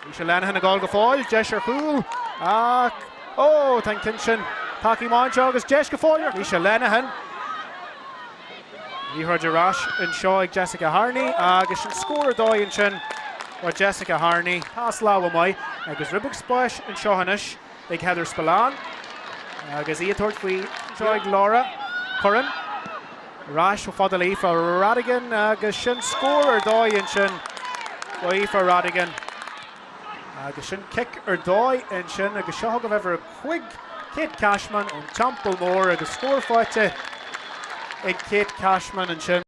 Naoise Lenihan ag gabháil go fóill, deis ar chúl ach ó tá an ceann sin tagtha amach anseo agus deis go fóill ar Naoise Lenihan. Liathróid ar ais anseo ag Jessica Harney agus sin scór ar dóigh ansin ó Jessica Harney. Pas láimhe maith agus rud beag spáis anseo anois ag Heather Spillane agus í ag tabhairt faoi anseo ag Laura Curran. Ar ais chomh fada le Aoife Rhatigan agus sin scór ar dóigh ansin ó Aoife Rhatigan. Agus sin cic ar dóigh ansin agus seo chugaibh uimhir 5, Kate Cashman ón Teampall Mór agus scór faighte ag Kate Cashman ansin.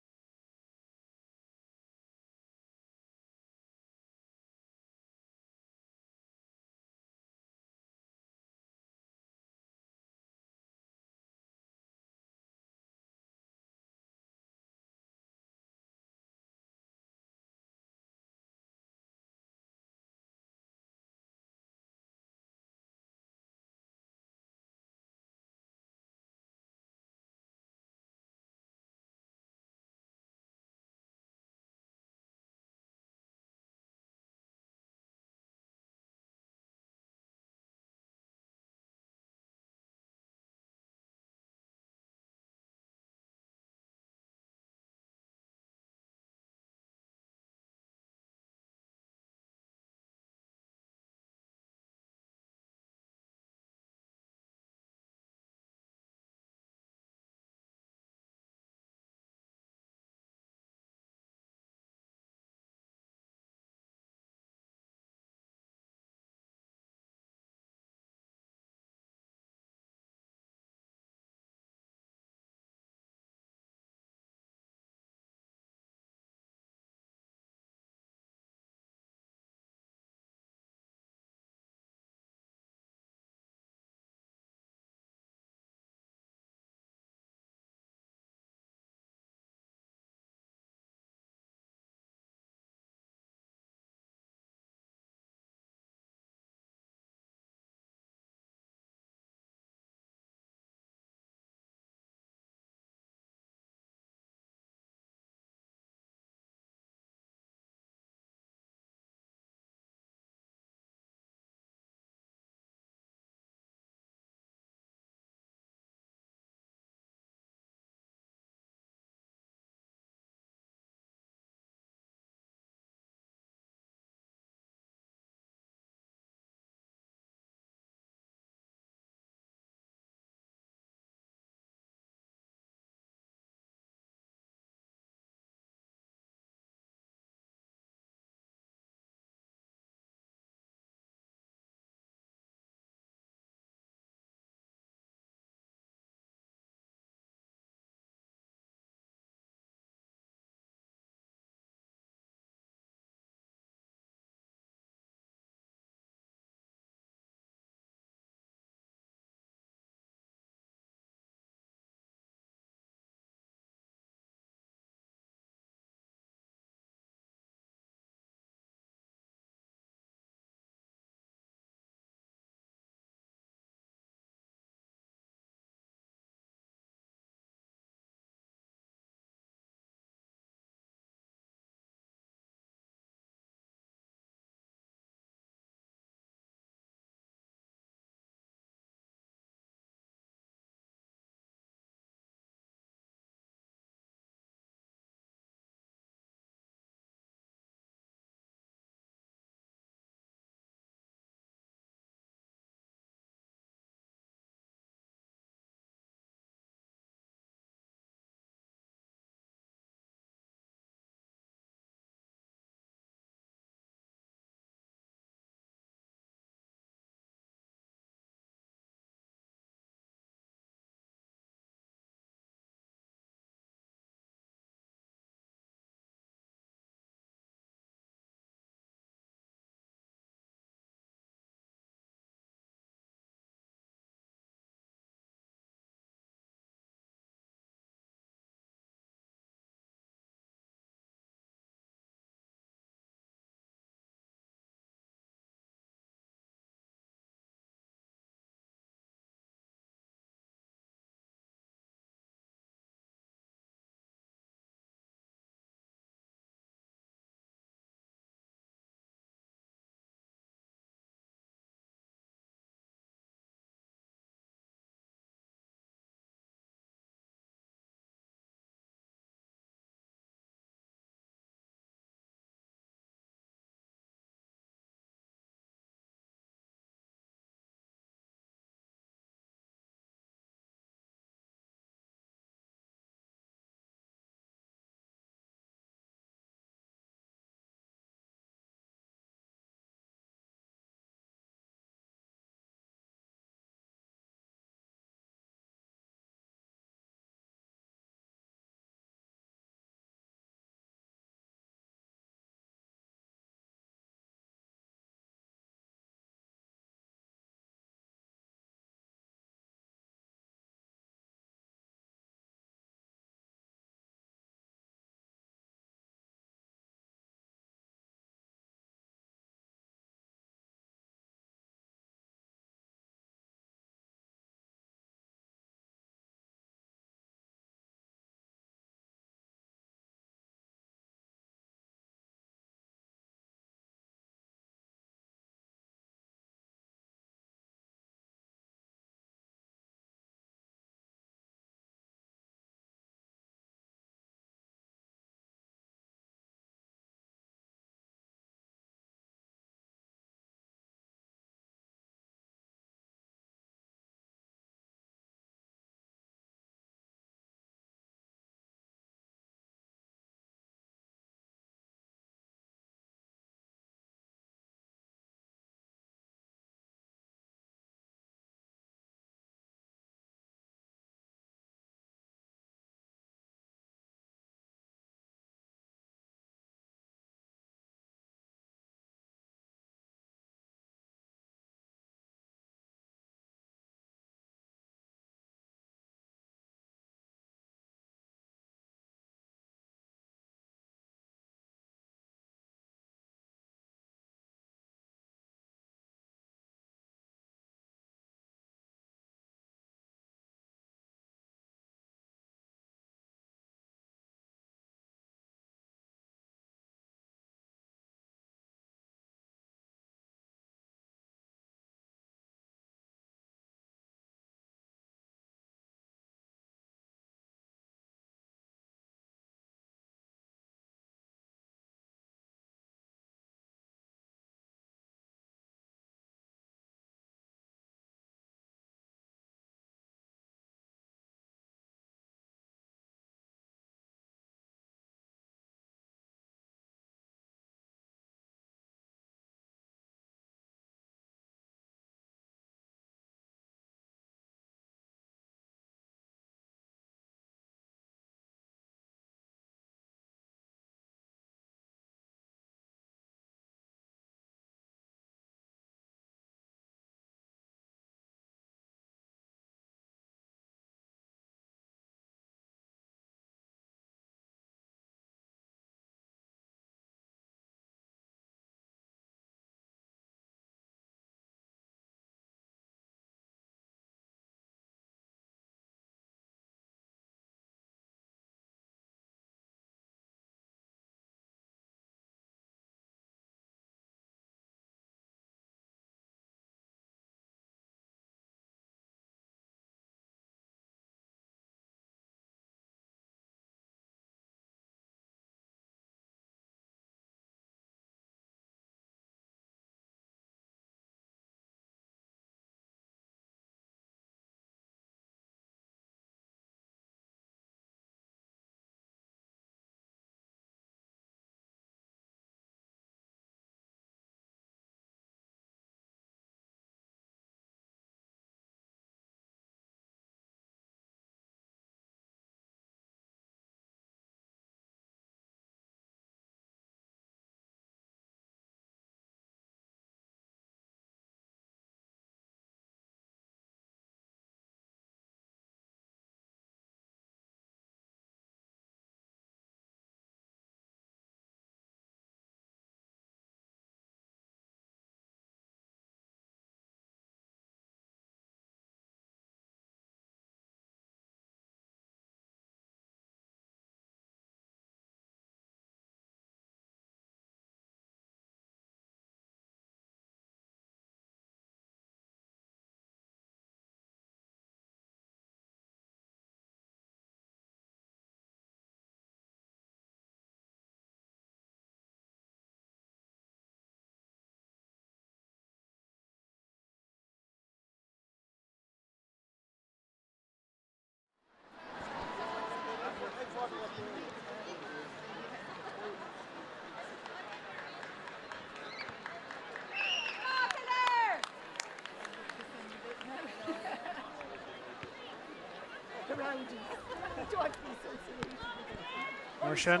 Mar sin,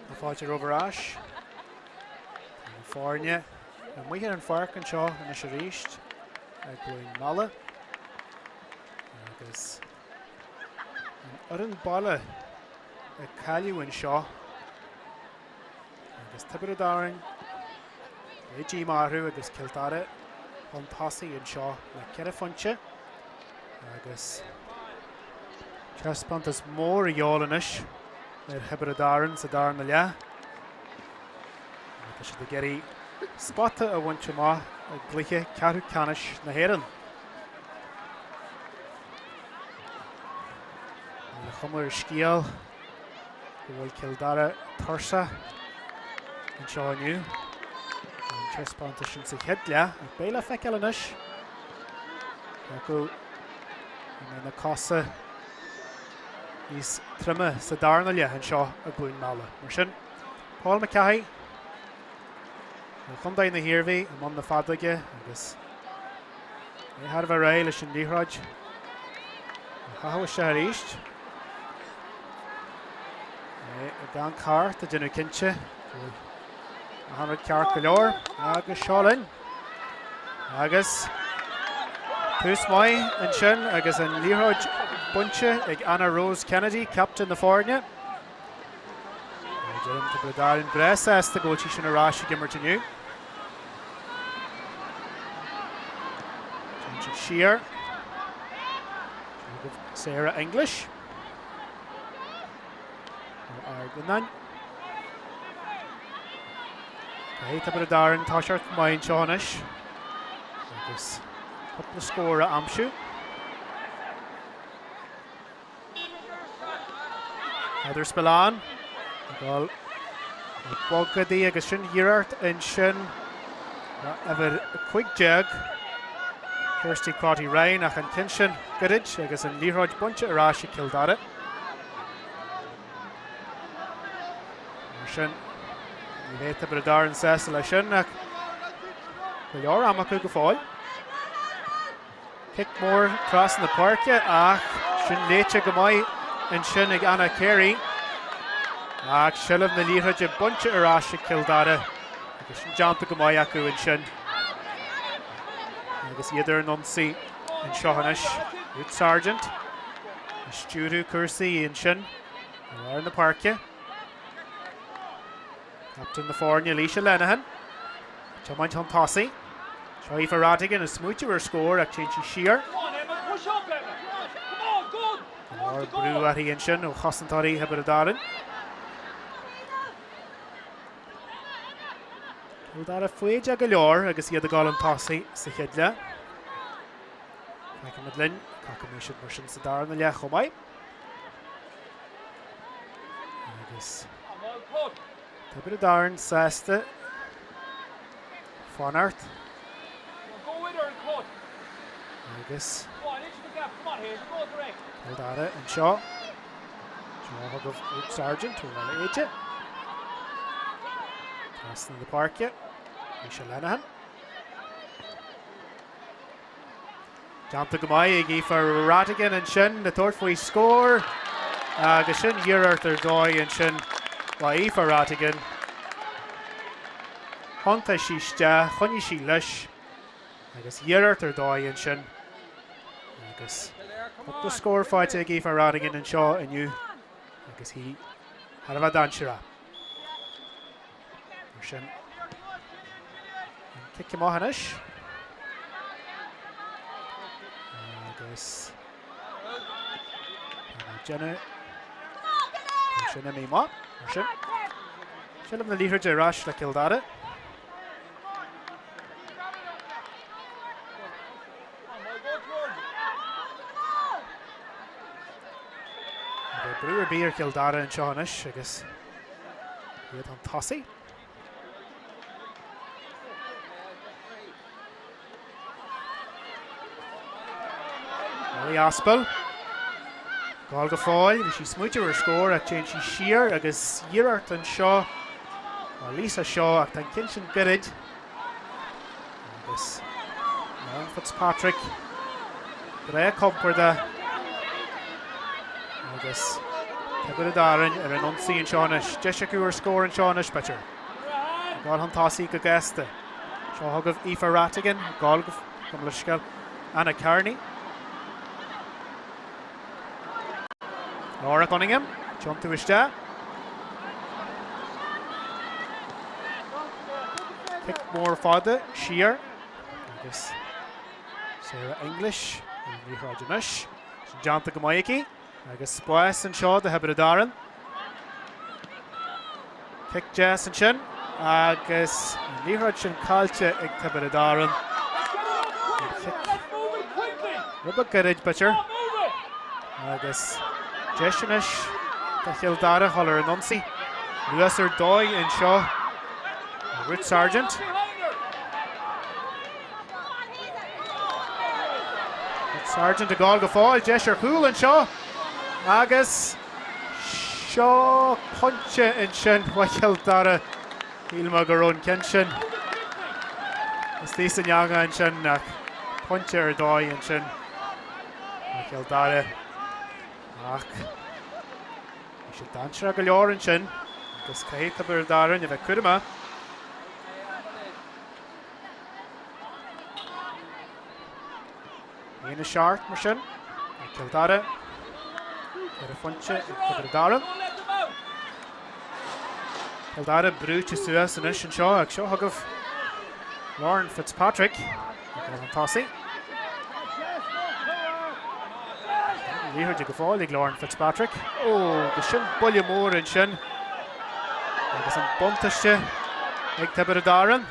tá fáilte romhaibh ar ais. Tá na foirne amuigh ar an pháirc anseo anois arís i gCluain Meala agus an fhoireann baile ag cailleadh anseo agus Tiobraid Árann beidh díomá orthu agus Cill Dara chun tosaigh anseo le 4 phointe agus taispeántas mór a dhíobháil anois ar Thiobraid Árann sa darna leath. Tá siad ag iarraidh spota a bhaint amach i gcluiche ceathrú ceannais na hÉireann. Níl a chuma ar an scéal go bhfuil Cill Dara tuirseach anseo inniu. An taispeántas sin sa chéad leath ach beidh le feiceáil anois cé acu a mbeidh na cosa níos troime sa darna leath anseo i gCluain Meala. Mar sin, Paul McCahey ó chontae na hIarmhí i mbun na feadóige agus é thar a bheith réidh leis an liathróid a chaitheamh isteach arís. É ag amharc thart ag déanamh cinnte go bhfuil achan rud ceart go leor agus seo linn. Agus tús maith ansin agus an liathróid bainte ag Anna Rose Kennedy, captaen na foirne. Deirim Tiobraid Árann breá sásta go bhfuil sí sin ar ais ag imirt inniu. Téann siad siar. Sarah English. Ó Ard Fhionáin. Caithfidh Tiobraid Árann toiseacht go maith anseo anois. Agus cúpla scór a aimsiú. Heather Spillane ag dul ag bogadh di agus sin iarracht ansin uimhir 15 Kirsty Crotty Ryan ach an ceann sin goirid agus an liathróid bainte ar ais ag Cill Dara. Mar sin ní bheidh Tiobraid Árann sásta leis sin ach go leor ama acu go fóill. Cic mór trasna na páirce ach sin léite go maith ansin ag Anna Carey. Ach seilbh na liathróide bainte ar ais ag Cill Dara agus sin déanta go maith acu ansin. Agus iad ar an ionsaí anseo anois. Ruth Sargent ag stiúradh cúrsaí ansin i lár na páirce. Captaen na foirne, Laoise Lenihan, ag tiomáint chun tosaigh. Seo Aoife Rhatigan ag smaoitiú ar scór ach téann sí siar. Go leor brú uirthi ansin ó chosantóirí Thiobraid Árann. Cill Dara foighdeach go leor agus iad ag dul chun tosaigh sa chéad leath. Feicfimid linn cé acu an mbeidh siad mar sin sa darna leath chomh maith. Agus Tiobraid Árann sásta fanacht. Agus Cill Dara anseo. Seo chugaibh Ruth Sargent ó Bhaile Éide. Trasna na páirce, Laoise Lenihan. Déanta go maith ag Aoife Rhatigan ansin ag tabhairt faoi scór agus sin iarracht ar dóigh ansin ó Aoife Rhatigan. Thiontaigh sí isteach, choinnigh sí leis agus iarracht ar dóigh ansin agus cúpla scór faighte ag Aoife Rhatigan anseo inniu agus í thar a bheith dainséarach. Mar sin, an cic amach anois. Agus déanamh sin imithe amach, mar sin. Seilbh na liathróide ar ais le Cill Dara. Ní bheidh brú ar bith ar Chill Dara anseo anois agus iad chun tosaigh. Molly Aspel. Gabháil go fóill, bhí sí ag smaoitiú ar scór ach téann sí siar agus iarracht anseo ó Lisa Shaw ach tá an ceann sin goirid. Agus Lauren Fitzpatrick breá compordach. Agus Tiobraid Árann ar an ionsaí anseo anois. Deis acu ar scór anseo anois, b'fhéidir. Ag dul chun tosaigh go gasta. Seo chugaibh Aoife Rhatigan, ag dul go leithscéal. Anna Kearney. Laura Cunningham, tiontú isteach. Cic mór fada siar agus Sarah English ar an liathróid anois. Sin déanta go maith aici agus spás anseo do Thiobraid Árann. Cic deas ansin agus an liathróid sin caillte ag Tiobraid Árann. Rud beag gairid, b'fhéidir. Agus deis anois do Chill Dara dhul ar an ionsaí. Luas ar dóigh anseo Ruth Sargent. Sargent ag gabháil go fóill, deis ar chúl anseo agus seo pointe ansin ó Chill Dara. Shíl mé go raibh an ceann sin istigh san eangach ansin ach pointe ar dóigh ansin ó Chill Dara. Ach bhí sé dainséarach go leor ansin agus caithfidh Tiobraid Árann a bheith cúramach. 1-7 mar sin ag Cill Dara. 4 phointe ag Tiobraid Árann. Cill Dara brúite suas anois anseo ach seo chugaibh Lauren Fitzpatrick ag dul chun tosaigh. Liathróid go fóill ag Lauren Fitzpatrick. Ó, agus sin buille mór ansin. Agus an buntáiste ag Tiobraid Árann.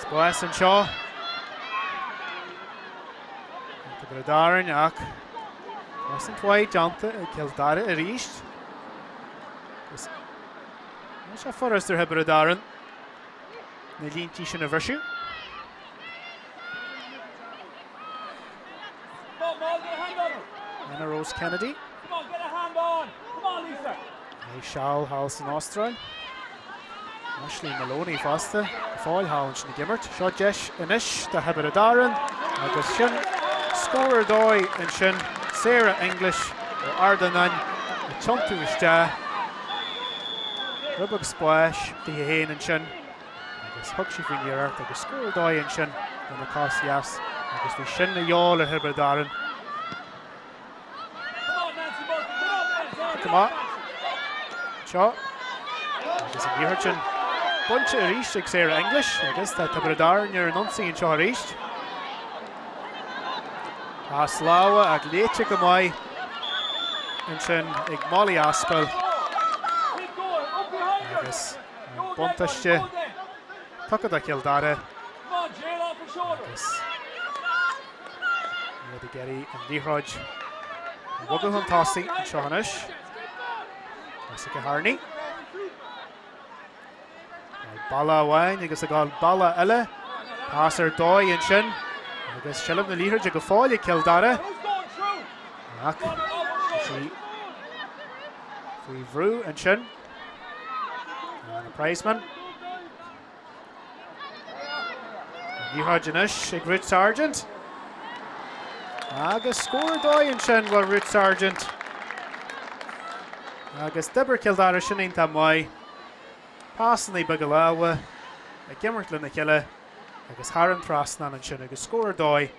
Spás anseo. Tiobraid Árann ach cosaint mhaith déanta ag Cill Dara arís. Agus níl sé furast ar Thiobraid Árann na líntí sin a bhriseadh. Anna Rose Kennedy. Beidh seal thall san Astráil. Ashley Maloney fosta, go fóill thall ansin ag imirt. Seo deis anois do Thiobraid Árann agus sin scór ar dóigh ansin, Sarah English ó Ard an Fhinn ag tiontú isteach. Rud beag spáis di féin ansin agus thug sí faoin iarracht agus scór ar dóigh ansin lena cos dheas agus bhí sin a dhíobháil ar Thiobraid Árann. Cic amach anseo agus an liathróid sin bainte arís ag Sarah English agus tá Tiobraid Árann ar an ionsaí anseo arís. Pas láimhe ach léite go maith ansin ag Molly Aspell agus an buntáiste tugtha do Chill Dara agus Iad ag iarraidh an liathróid a bhogadh chun tosaigh anseo anois. Jessica Harney. Balla amháin agus ag gabháil balla eile. Pas ar dóigh ansin agus seilbh na liathróide go fóill ag Cill Dara. Ach sí faoi bhrú ansin. Anna Priceman. Liathróid anois ag Ruth Sargent. Agus scór ar dóigh ansin ó Ruth Sargent. Agus d'oibrigh Cill Dara sin iontach maith. Pasanna beaga láimhe ag imirt lena chéile agus thar an trasnán ansin agus scór ar dóigh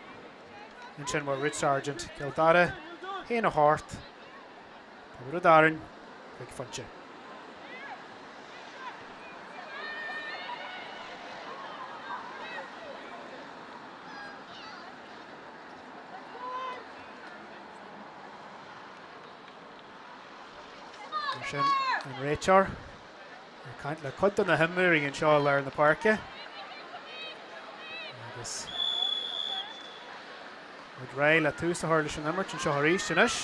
ansin ó Ruth Sargent. Cill Dara 1-8. Tiobraid Árann 5 phointe. Mar sin an réiteoir ag caint le cuid de na himreoirí anseo i lár na páirce. Agus Muid réidh le tús a chur leis an imirt anseo arís anois.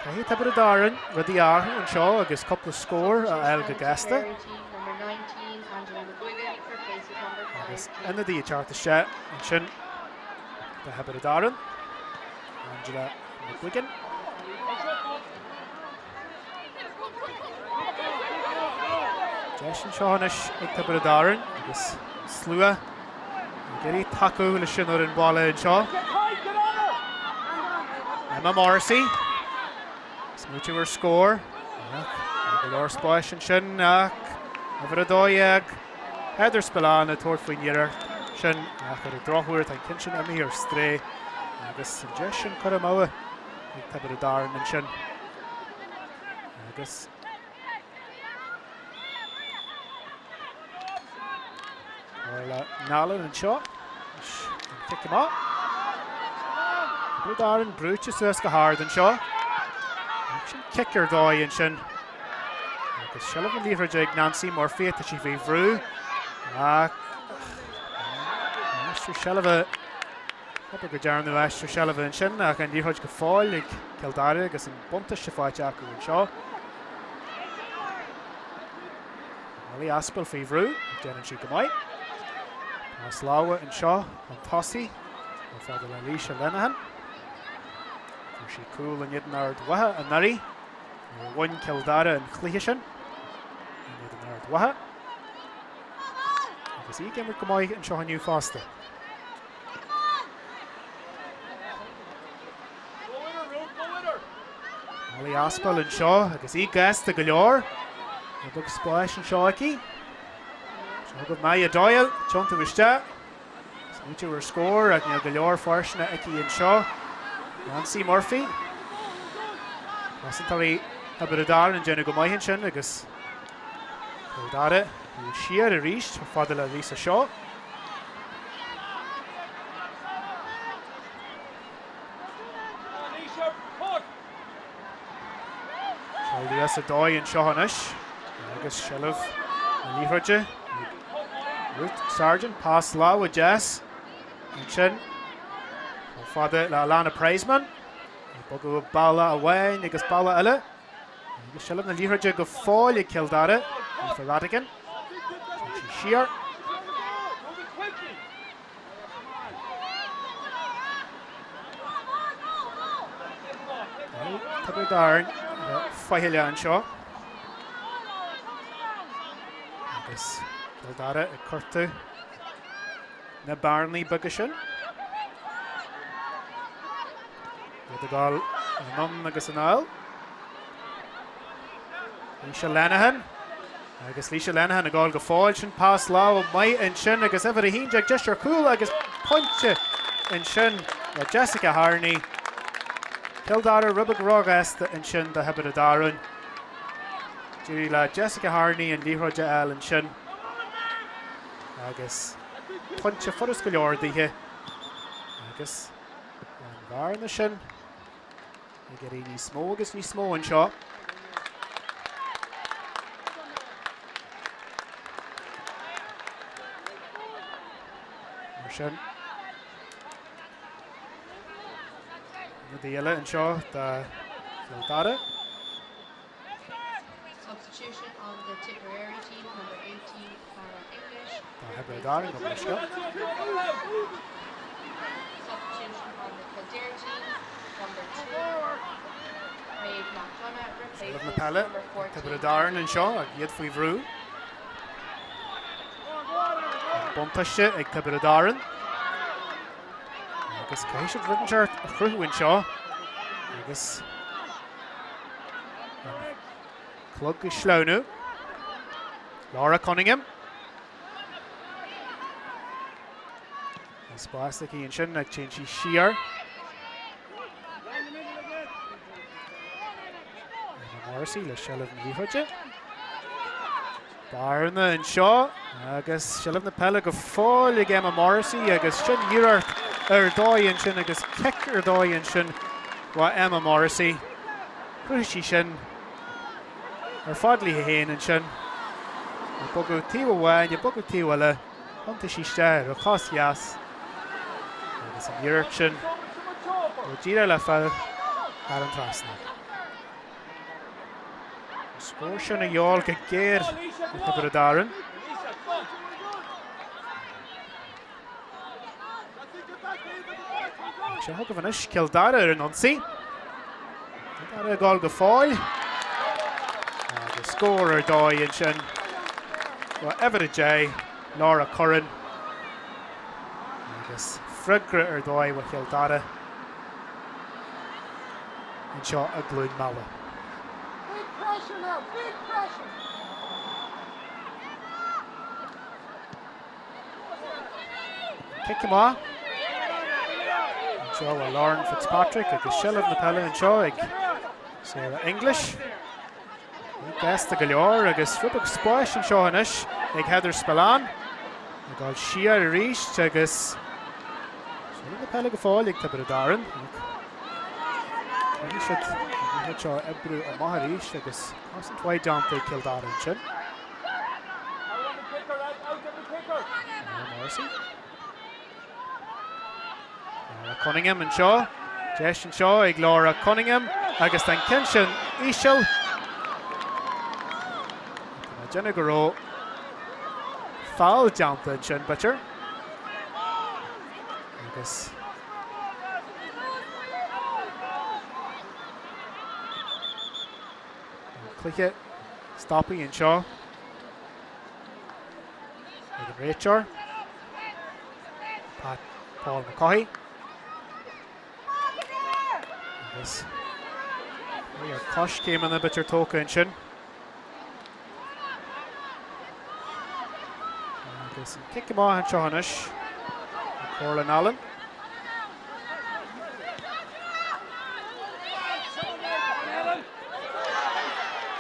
Caithfidh Tiobraid Árann rudaí a athrú anseo agus cúpla scór a fháil go gasta. Agus ionadaí ag teacht isteach ansin do Thiobraid Árann, Angela McGuigan. Deis anseo anois ag Tiobraid Árann agus slua ag iarraidh tacú leis an fhoireann baile anseo. Emma Morrissey. Smaoitiú ar scór. Ach níl go leor spáis ansin ach uimhir 12, Heather Spillane ag tabhairt faoin iarracht sin ach ar an drochuair tá an ceann sin imithe ar strae agus an deis sin curtha amú ag Tiobraid Árann ansin. Agus Orla Nallen anseo. An cic amach. Tiobraid Árann brúite suas go hard anseo. Sin cic ar dóigh ansin. Agus seilbh na liathróide ag Nancy Murphy, tá sí faoi bhrú. Ach aistriú seilbhe Abair go ndearnadh aistriú seilbhe ansin ach an liathróid go fóill ag Cill Dara agus an buntáiste faighte acu anseo. Molly Aspel faoi bhrú, déanann sí go maith. Pas láimhe anseo chun tosaigh, chomh fada le Laoise Lenihan. Fuair sí cúl in éadan Ard Mhacha anuraidh, nuair a bhain Cill Dara an chluiche sin in éadan Ard Mhacha. Agus í ag imirt go maith anseo inniu fosta. Molly Aspel anseo agus í gasta go leor. Rud beag spáis anseo aici. Seo chugaibh Maya Doyle, tiontú isteach. Smaoitiú ar scór ach níl go leor fairsine aici anseo. Nancy Murphy. Cosantóirí Thiobraid Árann ag déanamh go maith ansin agus Cill Dara siar arís chomh fada le Lisa Shaw. Seilbh ar dóigh anseo anois agus seilbh na liathróide ag Ruth Sargent, pas láimhe deas ansin chomh fada le Alana Prizeman. Ag bogadh bealach amháin agus bealach eile. Agus seilbh na liathróide go fóill ag Cill Dara, Aoife Rhatigan. Téann sí siar. Tiobraid Árann faichilleach anseo. Agus Cill Dara ag cuartú na bearnaí beaga sin. Iad ag dul anonn agus anall. Laoise Lenihan. Agus Laoise Lenihan ag gabháil go fóill. Sin pas láimhe maith ansin agus uimhir 11 deis ar chúl agus pointe ansin le Jessica Harney. Cill Dara rud beag róghasta ansin do Thiobraid Árann. D'éirigh le Jessica Harney an liathróid a fháil ansin agus pointe furast go leor daoithe agus An bhearna sin ag éirí níos mó agus níos mó anseo. Mar sin, rudaí eile anseo do Chill Dara. Substitution on the Tipperary team, number 18, Clara English. Tá Thiobraid Árann go leisce. Substitution on the Kildare team, number 2, Maeve McDonagh Seilbh na replaces peile number ag 14. Tiobraid Árann anseo ach iad faoi bhrú. An buntáiste ag Tiobraid Árann. Agus caithfidh siad rud inteacht a chruthú anseo. Agus An clog ag sleamhnú. Laura Cunningham. An spás aici ansin ach téann sí siar. Emma Morrissey le seilbh na liathróide. Bearna anseo agus seilbh na peile go fóill ag Emma Morrissey agus sin iarracht ar dóigh ansin agus cic ar dóigh ansin ó Emma Morrissey. Chruthaigh sí sin ar fad léi féin ansin. Ag bogadh taobh amháin, ag bogadh taobh eile, thiontaigh sí isteach ar a chos dheas agus an iarracht sin go díreach le fáil thar an trasnán. An scór sin a dhíobháil go géar ar Thiobraid Árann. Seo chugaibh anois Cill Dara ar an ionsaí. Cill Dara ag gabháil go fóill. Agus scór ar dóigh ansin. Ó uimhir 10, Laura Curran. Agus freagra ar dóigh ó Chill Dara. anseo i gCluain Meala. Big pressure now, big pressure! Cic amach anseo le Lauren Fitzpatrick agus seilbh na peile anseo ag Sarah English. Gasta go leor agus rud beag spáis anseo anois ag Heather Spillane. Ag dul siar arís agus seilbh na peile go fóill ag Tiobraid Árann. Caithfidh siad an liathróid seo a oibriú amach arís agus cosaint mhaith déanta ag Cill Dara ansin. Morrissey. Laura Cunningham anseo. Deis anseo ag Laura Cunningham agus an ceann sin íseal. Tá mé ag déanamh go raibh foul déanta ansin, b'fhéidir. Agus an cluiche stoptha anseo ag an réiteoir. Pat Paul McCaughey. Agus ar coiscéimeanna b'fhéidir tógtha ansin. Agus an cic amach anseo anois. Corlin Allen.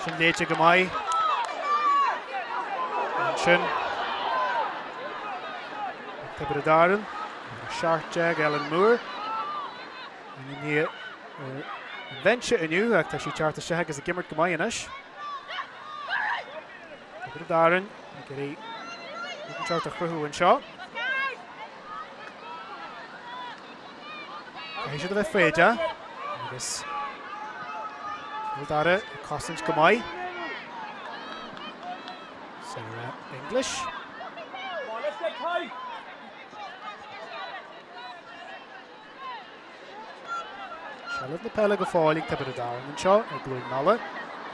Sin léite go maith. Ansin. Tiobraid Árann. 17 Ellen Moore. Ainmnithe ar an bhinse inniu ach tá sí ag teacht isteach agus ag imirt go maith anois. Tiobraid Árann ag iarraidh rud inteacht a chruthú anseo. Caithfidh siad a bheith foighdeach agus Cill Dara ag cosaint go maith. Sarah English. Seilbh na peile go fóill ag Tiobraid Árann anseo i gCluain Meala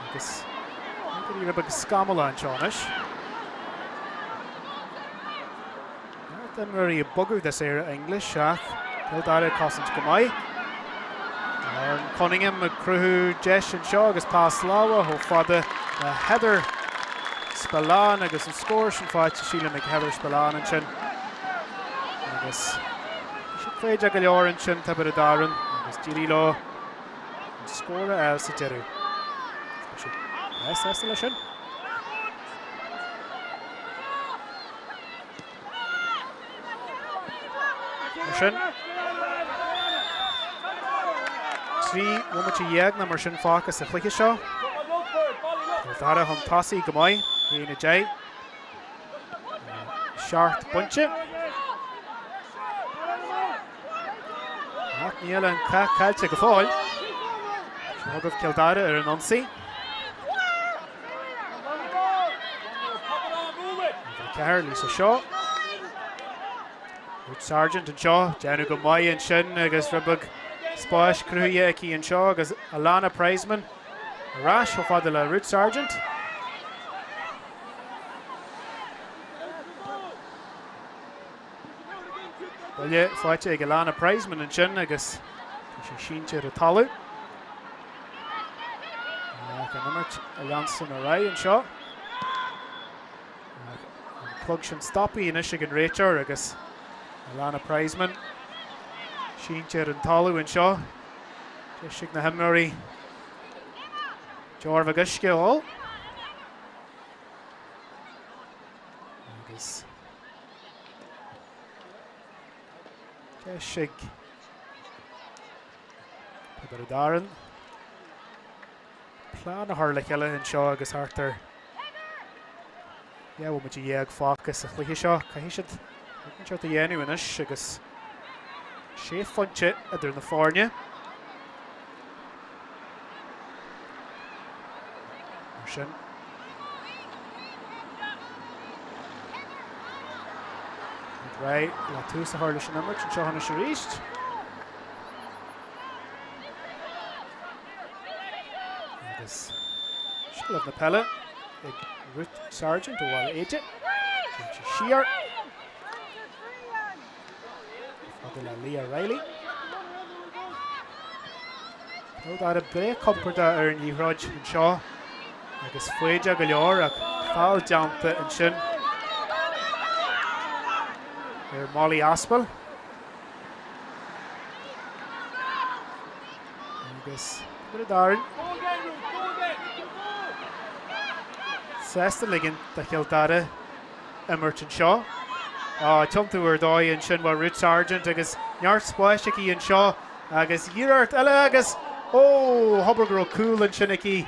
agus rud beag scamallach anseo anois. Neart imreoirí ag bogadh do Sarah English ach Cill Dara ag cosaint go maith. Lauren Cunningham ag cruthú deis anseo agus pas láimhe chomh fada le Heather Spillane agus an scór sin faighte sílim ag Heather Spillane ansin. Agus bhí siad foighdeach go leor ansin, Tiobraid Árann, agus d'éirigh leo an scór a fháil sa deireadh. Tá siad breá sásta leis sin. Mar sin, 13 bhomaite nó mar sin fágtha sa chluiche seo. Cill Dara chun tosaigh go maith, 1-10. 7 bpointe. Ach níl an cath caillte go fóill. Seo chugaibh Cill Dara ar an ionsaí. 4, Lisa Shaw. Ruth Sargent anseo, déanamh go maith ansin agus rud beag spáis cruthaithe aici anseo agus Alana Prizeman ar ais chomh fada le Ruth Sargent. Buille faighte ag Alana Prizeman ansin agus tá sí sínte ar an talamh. Ach an imirt a leanstan ar aghaidh anseo. An clog sin stoptha anois ag an réiteoir agus Alana Prizeman sínte ar an talamh anseo. Deis ag na himreoirí deoir bheag uisce a ól. Agus deis ag Tiobraid Árann plean a chur le chéile anseo agus thart ar 12 bhomaite fágtha sa chluiche seo. Caithfidh siad rud inteacht a dhéanamh anois agus sé phointe idir na foirne. Mar sin. Réidh le tús a chur leis an imirt anseo anois arís. Agus seilbh na peile ag Ruth Sargent ó Bhaile Éide. Téann sí siar. Fada le Leah Riley. Cill Dara breá compordach ar an liathróid anseo agus foighdeach go leor ach feall déanta ansin ar Molly Aspell. Agus Tiobraid Árann sásta ligean do Chill Dara imirt anseo. Tiontú ar dóigh ansin ó Ruth Sargent agus neart spáis aici anseo agus iarracht eile agus ó, abair go raibh cúl ansin aici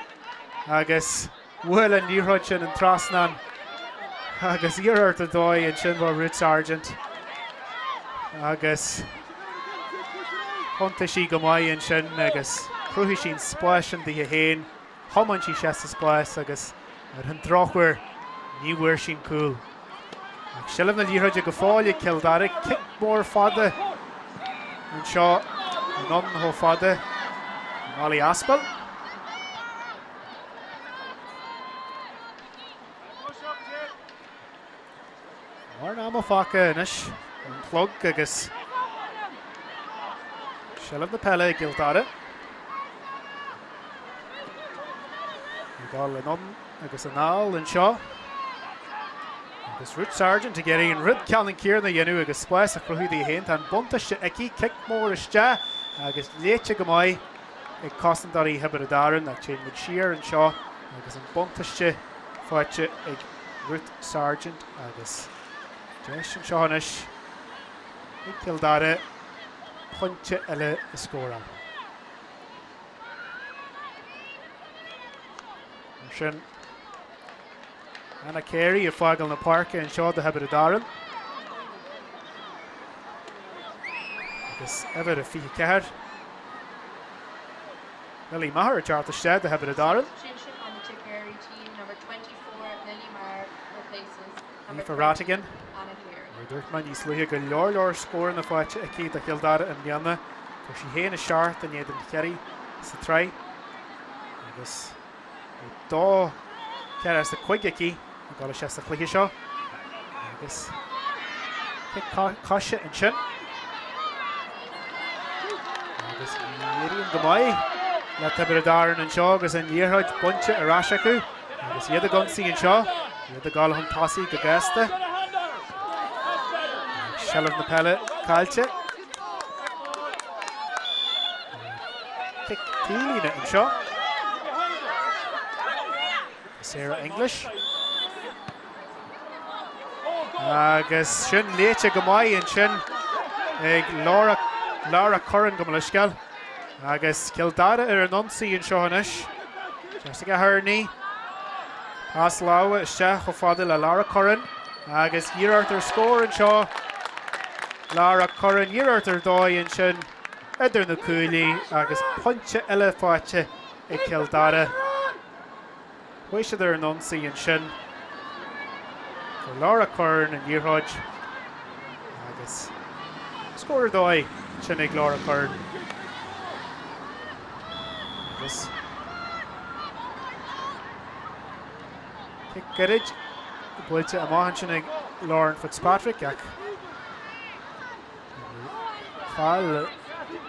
agus bhuail an liathróid sin an trasnán agus iarracht ar dóigh ansin ó Ruth Sargent agus thiontaigh sí go maith ansin agus chruthaigh sí an spás sin daoithe féin. Thiomáin sí isteach sa spás agus ar an drochuair ní bhfuair sí an cúl. Ach seilbh na liathróide go fóill ag Cill Dara, cic mór fada anseo anonn chomh fada Molly Aspell. Mórán ama fágtha anois ar an chlog agus seilbh na peile ag Cill Dara. Ag dul anonn agus anall anseo. Agus Ruth Sargent ag iarraidh an rud ceannann céanna a dhéanamh agus spás a chruthú di féin. Tá an buntáiste aici, cic mór isteach agus léite go maith ag cosantóirí Thiobraid Árann ach téann muid siar anseo agus an buntáiste faighte ag Ruth Sargent agus deis anseo anois ag Cill Dara pointe eile a scóráil. Mar sin, Anna Carey ag fágáil na páirce anseo do Thiobraid Árann. Agus uimhir a 24. Lily Maher ag teacht isteach do Thiobraid Árann. Substitution on the Tipperary team, number 24, Lily Maher replaces number Aoife Ratigan. Anna Carey. Mar a dúirt mé níos luaithe go leor leor scóranna faighte aici do Chill Dara i mbliana. Fuair sí féin 7 in éadan Chiarraí sa tsraith agus 2, 4 as 5 aici ag dul isteach sa chluiche seo agus cic coise ansin agus éiríonn go maith le Tiobraid Árann anseo agus an liathróid bainte ar ais acu agus iad ag ionsaí anseo, iad ag dul chun tosaigh go gasta. Seilbh na peile caillte. Cic taobhlíne anseo. Sarah English. Agus sin léite go maith ansin ag Laura, Laura Curran gabh mo leithscéal. Agus Cill Dara ar an ionsaí anseo anois. Jessica Hurney. Pas láimhe isteach chomh fada le Laura Curran. Agus iarracht ar scór anseo. Laura Curran iarracht ar dóigh ansin idir na cuaillí agus pointe eile faighte ag Cill Dara. Chuaigh siad ar an ionsaí ansin. Fuair Laura Curran an liathróid agus scór ar dóigh ansin ag Laura Curran. Agus cic gairid buailte amach ansin ag Lauren Fitzpatrick ach feall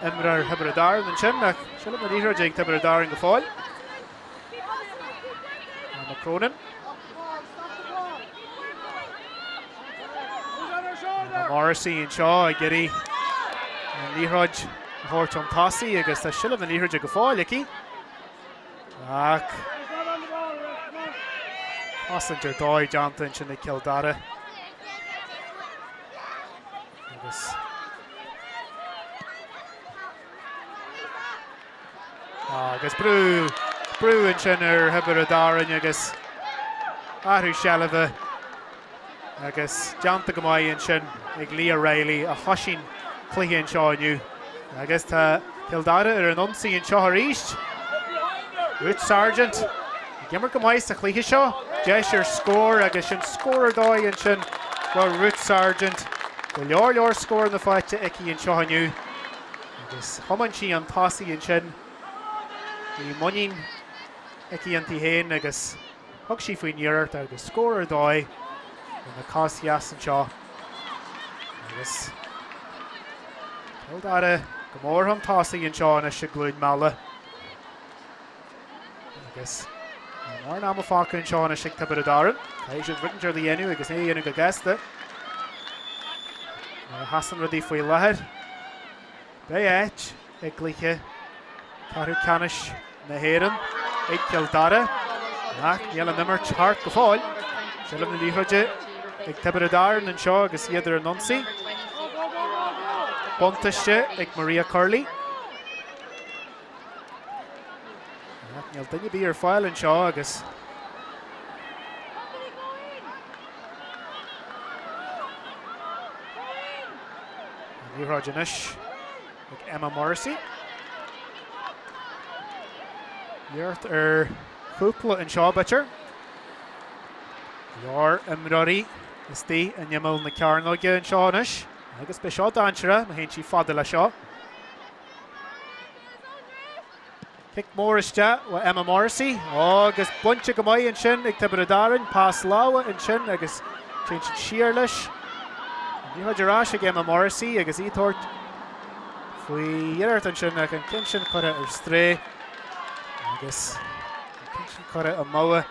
imreoir Thiobraid Árann ansin ach seilbh na liathróide ag Tiobraid Árann go fóill. Emma Cronin. Emma Morrissey anseo ag iarraidh an liathróid a thabhairt chun tosaigh agus tá seilbh na liathróide go fóill aici. Ach cosaint ar dóigh déanta ansin ag Cill Dara. Agus Agus brú, brú ansin ar Thiobraid Árann agus athrú seilbhe agus déanta go maith ansin ag Leah Reilly a thosaigh an cluiche anseo inniu. Agus tá Cill Dara ar an ionsaí anseo arís. Ruth Sargent ag imirt go maith sa chluiche seo. Deis ar scór agus sin scór ar dóigh ansin do Ruth Sargent. Go leor leor scóranna faighte aici anseo inniu. Agus thiomáin sí chun tosaigh ansin. Bhí muinín aici inti féin agus Thug sí faoin iarracht agus scór ar dóigh lena cos dheas anseo agus Cill Dara go mór chun tosaigh anseo anois i gCluain Meala. Agus níl mórán ama fágtha anseo anois ag Tiobraid Árann. Caithfidh siad rud inteacht a dhéanamh agus é a dhéanamh go gasta. Mar a sheasann rudaí faoi láthair, beidh áit i gcluiche ceathrú ceannais na hÉireann ag Cill Dara ach níl an imirt thart go fóill. Seilbh na liathróide ag Tiobraid Árann anseo agus iad ar an ionsaí. Buntáiste ag Maria Curley. Níl duine ar bith ar fáil anseo agus an liathróid anois ag Emma Morrissey. Iarracht ar chúpla anseo b'fhéidir. Go leor imreoirí istigh in imeall na cearnóige anseo anois agus beidh seo dainséarach má théann sí fada leis seo. Cic mór isteach ó Emma Morrissey agus bainte go maith ansin ag Tiobraid Árann. Pas láimhe ansin agus téann siad siar leis. An liathróid ar ais ag Emma Morrissey agus í ag tabhairt faoi iarracht ansin ach an ceann sin curtha ar strae agus an ceann sin curtha amú ag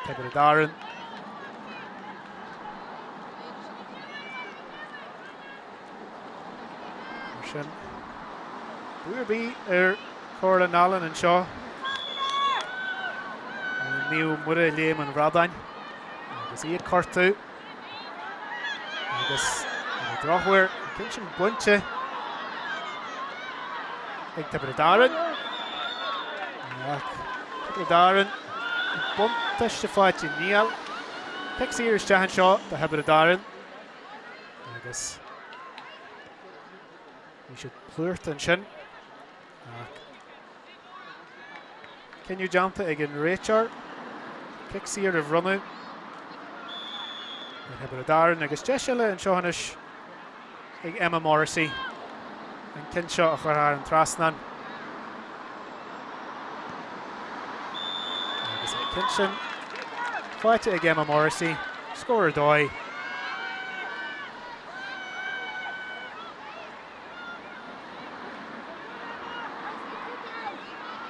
Tiobraid Árann. Mar sin, bua ar bith ar Caroline Allen anseo. Naomh Muire Léim an Bhradáin agus í ag cortú agus ar an drochuair an ceann sin bainte ag Tiobraid Árann. Ach Tiobraid Árann buntáiste faighte níl. Cic saor isteach anseo do Thiobraid Árann. Agus bhí siad plúrtha ansin ach cinneadh déanta ag an réiteoir cic saor a bhronnadh ar Thiobraid Árann agus deis eile anseo anois ag Emma Morrissey an ceann seo a chur thar an trasnán. Agus an ceann sin faighte ag Emma Morrissey, scór ar dóigh.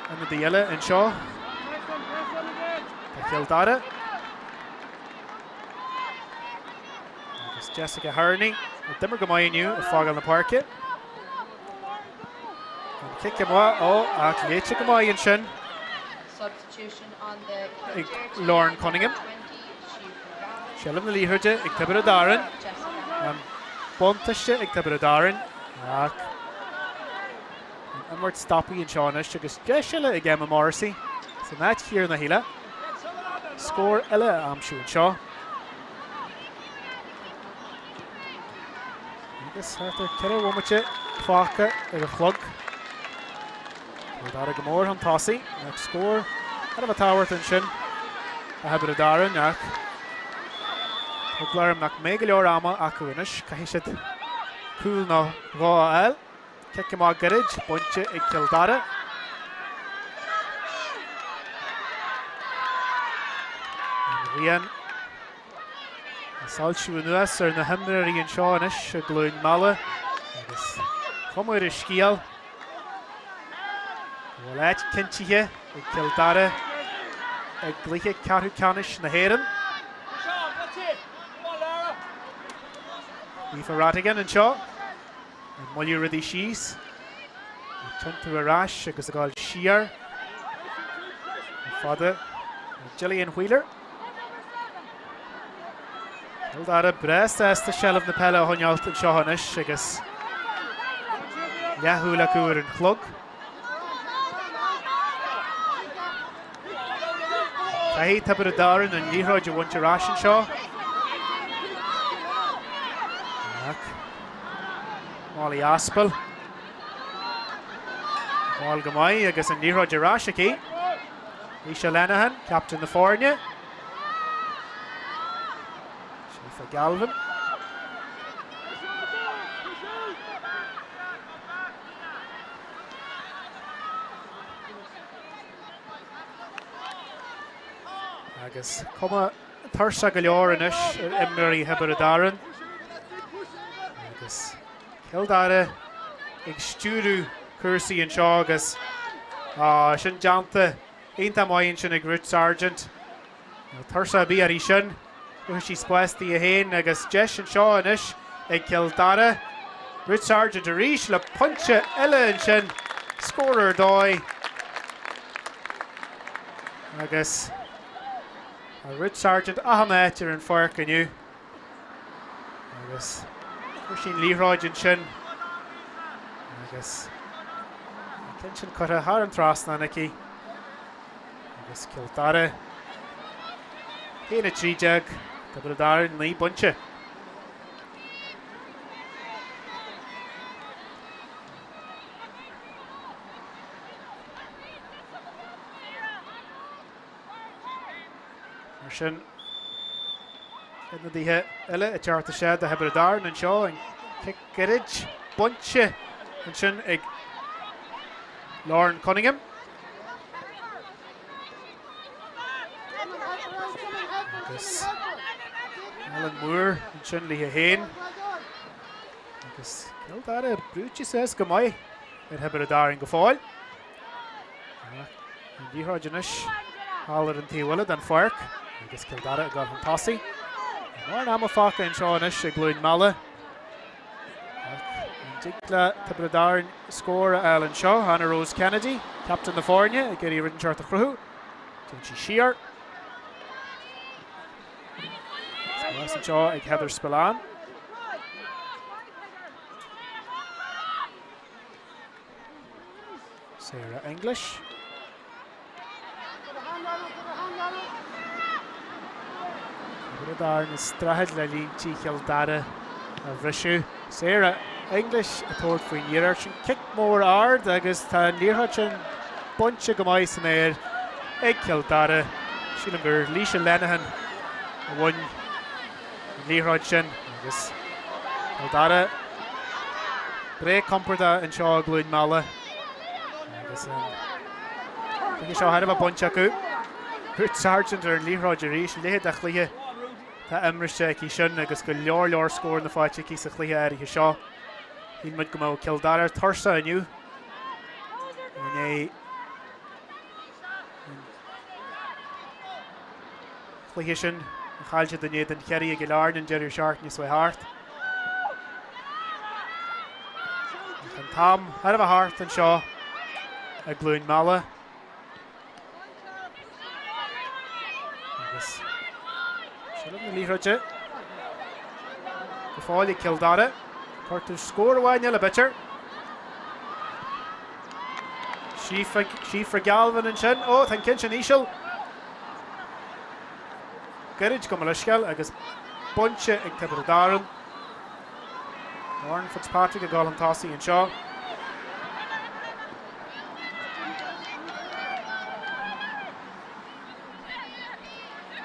Ionadaí eile anseo do Chill Dara. Agus Jessica Herney, a d'imir go maith inniu, ag fágáil na páirce. An cic amuigh, ó, ach léite go maith ansin ag Lauren Cunningham. Seilbh na liathróide ag Tiobraid Árann. An buntáiste ag Tiobraid Árann ach an imirt stoptha anseo anois agus deis eile ag Emma Morrissey san áit chéanna shílfeá. Scór eile a aimsiú anseo. Agus thart ar 4 bhomaite fágtha ar an chlog. Cill Dara go mór chun tosaigh, ach scór thar a bheith tábhachtach ansin do Thiobraid Árann ach eagla orm nach mbeidh go leor ama acu anois. Caithfidh siad cúl nó dhó a fháil. Cic amach gairid, bainte ag Cill Dara. An ghrian ag soilsiú anuas ar na himreoirí anseo anois i gCluain Meala agus cuma ar an scéal go bhfuil áit cinntithe ag Cill Dara i gcluiche ceathrú ceannais na hÉireann. Aoife Ratigan anseo. Ag moilliú rudaí síos, ag tiontú ar ais agus ag dul siar chomh fada le Gillian Wheeler. Cill Dara breá sásta seilbh na peile a choinneáilt anseo anois agus leathshúil acu ar an chlog. Caithfidh Tiobraid Árann an liathróid a bhaint ar ais anseo. Ach Molly Aspel. Ball go maith agus an liathróid ar ais aici. Lisa Lenihan, captaen na foirne. Síofra Galvin. Agus cuma tuirseach go leor anois ar imreoirí Thiobraid Árann. Agus Cill Dara ag stiúradh cúrsaí anseo agus sin déanta. Iontach maith ansin ag Ruth Sargent. Níl tuirse ar bith uirthi sin. Chruthaigh sí spás di féin agus deis anseo anois ag Cill Dara. Ruth Sargent arís le pointe eile ansin. Scór ar dóigh. Agus tá Ruth Sargent achan áit ar an pháirc inniu. Agus fuair sí an liathróid ansin agus an ceann sin curtha thar an trasnán aici. Agus Cill Dara 1-13, Tiobraid Árann 9 bpointe. Mar sin, ionadaithe eile ag teacht isteach do Thiobraid Árann anseo, an cic gairid bainte ansin ag Lauren Cunningham. Agus Ellen Moore ansin léi féin. Agus Cill Dara brúite suas go maith ar Thiobraid Árann go fóill. An liathróid anois thall ar an taobh eile den pháirc agus Cill Dara ag dul chun tosaigh. Mórán ama fágtha anseo anois i gCluain Meala. Ach an dtig le Tiobraid Árann scór a fháil anseo? Hannah Rose Kennedy, captaen na foirne, ag iarraidh rud inteacht a chruthú. Téann sí siar. Spás anseo ag Heather Spillane. Sarah English. Tiobraid Árann ag streachailt le líntí Chill Dara a bhriseadh. Sarah English ag tabhairt faoin iarracht sin. Cic mór ard agus tá an liathróid sin bainte go maith san aer ag Cill Dara. Sílim gur Laoise Lenihan a bhain an liathróid sin agus Cill Dara breá compordach anseo i gCluain Meala agus an cluiche seo thar a bheith bainte acu. Ruth Sargent ar an liathróid arís, a leithéid de chluiche atá imrite aici sin agus go leor leor scóranna faighte aici sa chluiche áirithe seo. Shíl muid go mbeadh Cill Dara tuirseach inniu i ndiaidh an chluiche sin a chaill siad in éadan Chiarraí i gCill Airne an deireadh seachtaine seo thart. Ach an t-am thar a bheith thart anseo i gCluain Meala. Agus seilbh na liathróide go fóill ag Cill Dara. Cuartú scór amháin eile b'fhéidir. Síofra Galvin ansin. Ó, tá an ceann sin íseal. Gairid gabh mo leithscéal agus bainte ag Tiobraid Árann. Lauren Fitzpatrick ag dul chun tosaigh anseo.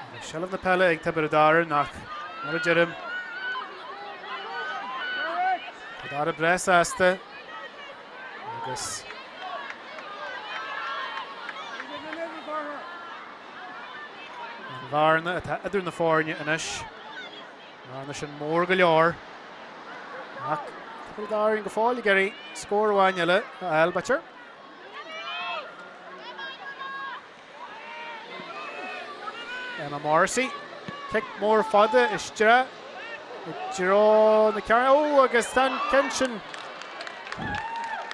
Agus seilbh na peile ag Tiobraid Árann ach mar a deirim, Cill Dara breá sásta agus An bhearna atá idir na foirne anois, an bhearna sin mór go leor. Ach Tiobraid Árann go fóill ag iarraidh scór amháin eile a fháil, b'fhéidir. Emma Morrissey, cic mór fada isteach i dtreo na cearn. Ó, agus tá an ceann sin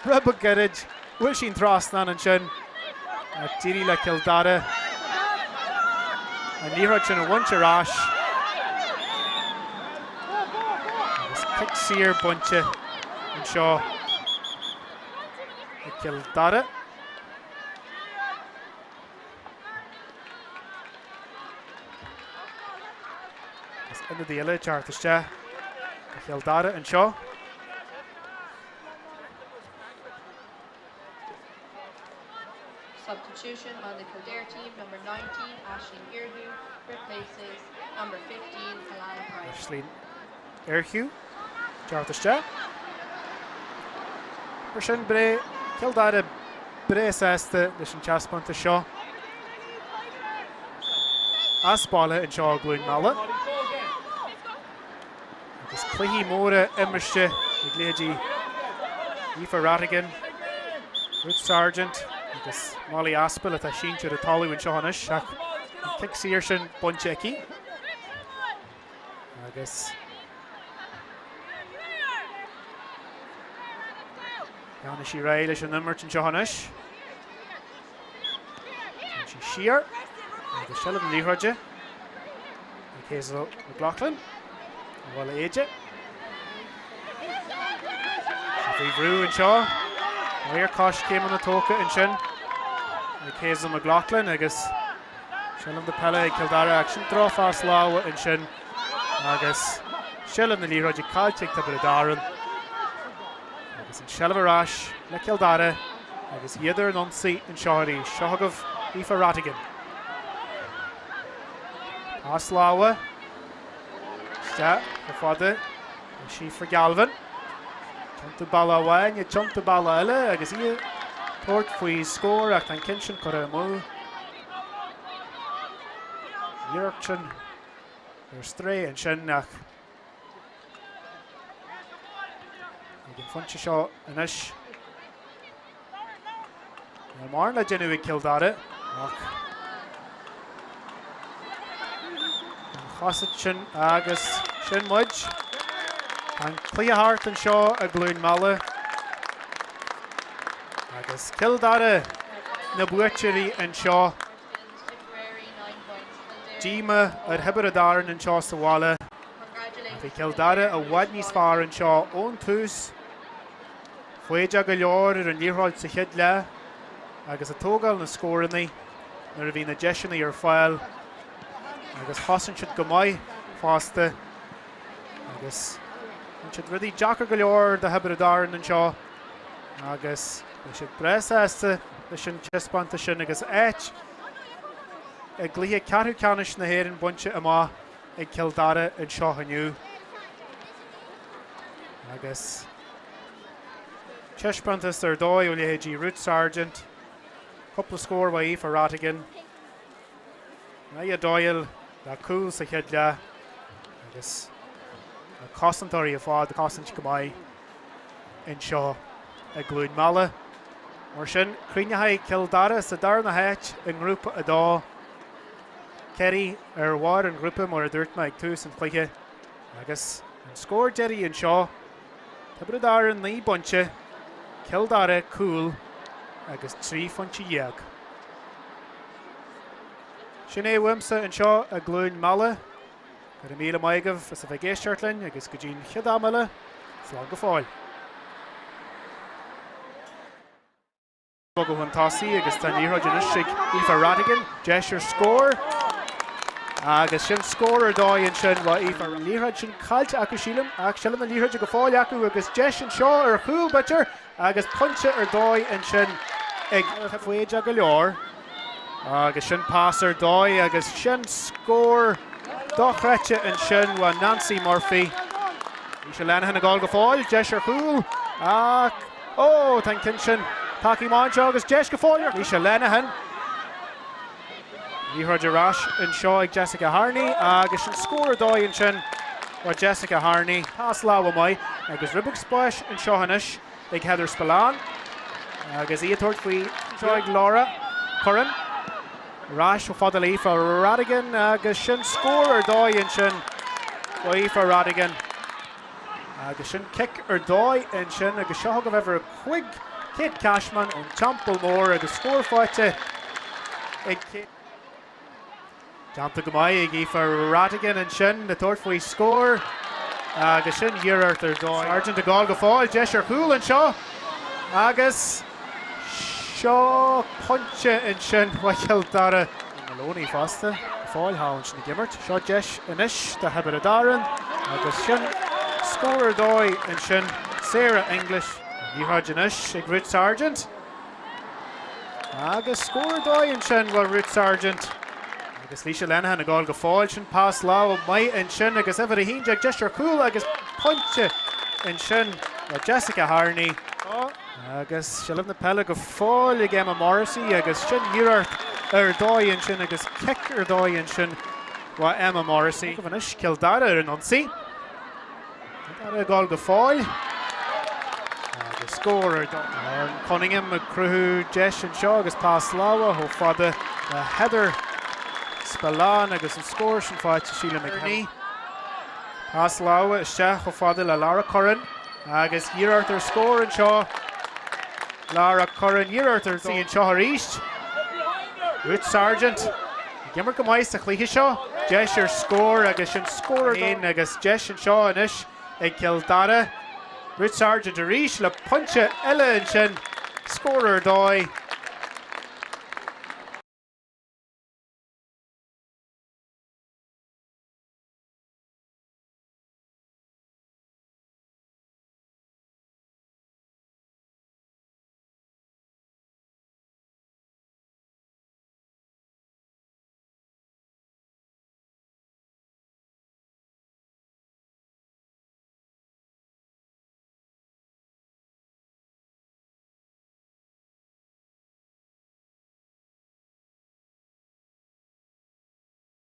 rud beag gairid. Bhuail sí an trasnán ansin ach d'éirigh le Cill Dara an liathróid sin a bhaint ar ais agus cic saor bainte anseo ag Cill Dara. Agus ionadaí eile ag teacht isteach do Chill Dara anseo. Substitution on the Kildare team, number 19, Aisling Erhugh, replaces number 15, Alana Price. Aisling Erhugh, teacht isteach. Mar sin breá, Cill Dara breá sásta leis an taispeántas seo. As baile anseo i gCluain Meala. Agus cluichí móra imrite ag leithéidí Aoife Rhatigan, Ruth Sargent Agus Molly Aspel atá sínte ar an talamh anseo anois ach an cic saor sin bainte aici. Agus leanfaidh sí ar aghaidh leis an imirt anseo anois. Téann sí siar agus seilbh na liathróide ag Hazel McLaughlin ó Bhaile Éide. Faoi bhrú anseo. Riar coiscéimeanna tógtha ansin ag Hazel McLaughlin agus seilbh na peile ag Cill Dara ach sin drochphas láimhe ansin agus seilbh na liathróide caillte ag Tiobraid Árann. Agus an tseilbh ar ais le Cill Dara agus iad ar an ionsaí anseo arís. Seo chugaibh Aoife Rhatigan. Pas láimhe. Isteach chomh fada le Síofra Galvin. Tiontú bealaigh amháin, ag tiontú bealaigh eile agus í ag tabhairt faoi scór ach tá an ceann sin curtha amú. Iarracht sin ar strae ansin ach ag an phointe seo anois Níl mórán le déanamh ag Cill Dara ach an chosaint sin agus sin muid. Tá an cluiche thart anseo i gCluain Meala agus Cill Dara na buaiteoirí anseo. Díomá ar Thiobraid Árann anseo sa bhaile. Bhí Cill Dara i bhfad níos fearr anseo ón tús. Foighdeach go leor ar an liathróid sa chéad leath agus ag tógáil na scóranna nuair a bhí na deiseanna ar fáil agus chosain siad go maith fosta agus rinne siad rudaí deacair go leor do Thiobraid Árann anseo agus beidh siad breá sásta leis an taispeántas sin agus áit i gcluiche ceathrú ceannais na hÉireann bainte amach ag Cill Dara anseo inniu. Agus taispeántas ar dóigh ó leithéidí Ruth Sargent, cúpla scór ó Aoife Rhatigan, Nia Doyle le cúl sa chéad leath agus na cosantóirí ar fad ag cosaint go maith anseo i gCluain Meala. Mar sin, críochnóidh Cill Dara sa darna háit i nGrúpa 2. Kerry ar bharr an ghrúpa mar a dúirt mé ag tús an chluiche. Agus an scór deiridh anseo, Tiobraid Árann 9 bpointe, Cill Dara cúl agus 13 phointe. Sin é uaimse anseo i gCluain Meala. Go raibh míle maith agaibh as a bheith ag éisteacht linn agus go dtí an chéad am eile, slán go fóill. Bogadh chun tosaigh agus tá an liathróid anois ag Aoife Rhatigan. Deis ar scór agus sin scór ar dóigh ansin ó Aoife. An liathróid sin caillte acu sílim ach seilbh na liathróide go fóill acu agus deis anseo ar chúl b'fhéidir agus pointe ar dóigh ansin ag Foighdeach go leor agus sin pas ar dóigh agus sin scór dochreidte ansin ó Nancy Murphy. Laoise Lenihan ag gabháil go fóill, deis ar chúl ach Ó, tá an ceann sin tagtha amach anseo agus deis go fóill ar Laoise Lenihan. Liathróid ar ais anseo ag Jessica Harney agus sin scór ar dóigh ansin ó Jessica Harney. Pas láimhe maith agus rud beag spáis anseo anois ag Heather Spillane agus í ag tabhairt faoi anseo ag Laura Curran. Ar ais chomh fada le Aoife Rhatigan agus sin scór ar dóigh ansin ó Aoife Rhatigan. Agus sin cic ar dóigh ansin agus seo chugaibh uimhir 5, Kate Cashman ón Teampall Mór agus scór faighte ag Kate. Déanta go maith ag Aoife Rhatigan ansin ag tabhairt faoi scór agus sin iarracht ar dóigh. Sargent ag gabháil go fóill, deis ar chúl anseo agus seo pointe ansin ó Chill Dara. Maloney fosta, go fóill thall ansin ag imirt. Seo deis anois do Thiobraid Árann agus sin scór ar dóigh ansin, Sarah English. An liathróid anois ag Ruth Sargent agus scór ar dóigh ansin ó Ruth Sargent. Agus Laoise Lenihan ag gabháil go fóill, sin pas láimhe maith ansin agus uimhir 11 deis ar chúl agus pointe ansin ó Jessica Harney. Agus seilbh na peile go fóill ag Emma Morrissey agus sin iarracht ar dóigh ansin agus cic ar dóigh ansin ó Emma Morrissey. Anois Cill Dara ar an ionsaí. Cill Dara ag gabháil go fóill. Agus scór. scór ar dóigh. Lauren Cunningham ag cruthú deis anseo agus pas láimhe chomh fada le Heather Spillane agus an scór sin faighte sílim ag Heather. Pas láimhe isteach chomh fada le Lara Curran agus iarracht ar scór anseo. Lara Curran iarracht ar sí anseo arís. Ruth Sargent ag imirt go maith sa chluiche seo. Deis ar scór agus sin scór ar aon agus deis anseo anois ag Cill Dara. Ruth Sargent arís le pointe eile ansin. Scór ar dóigh.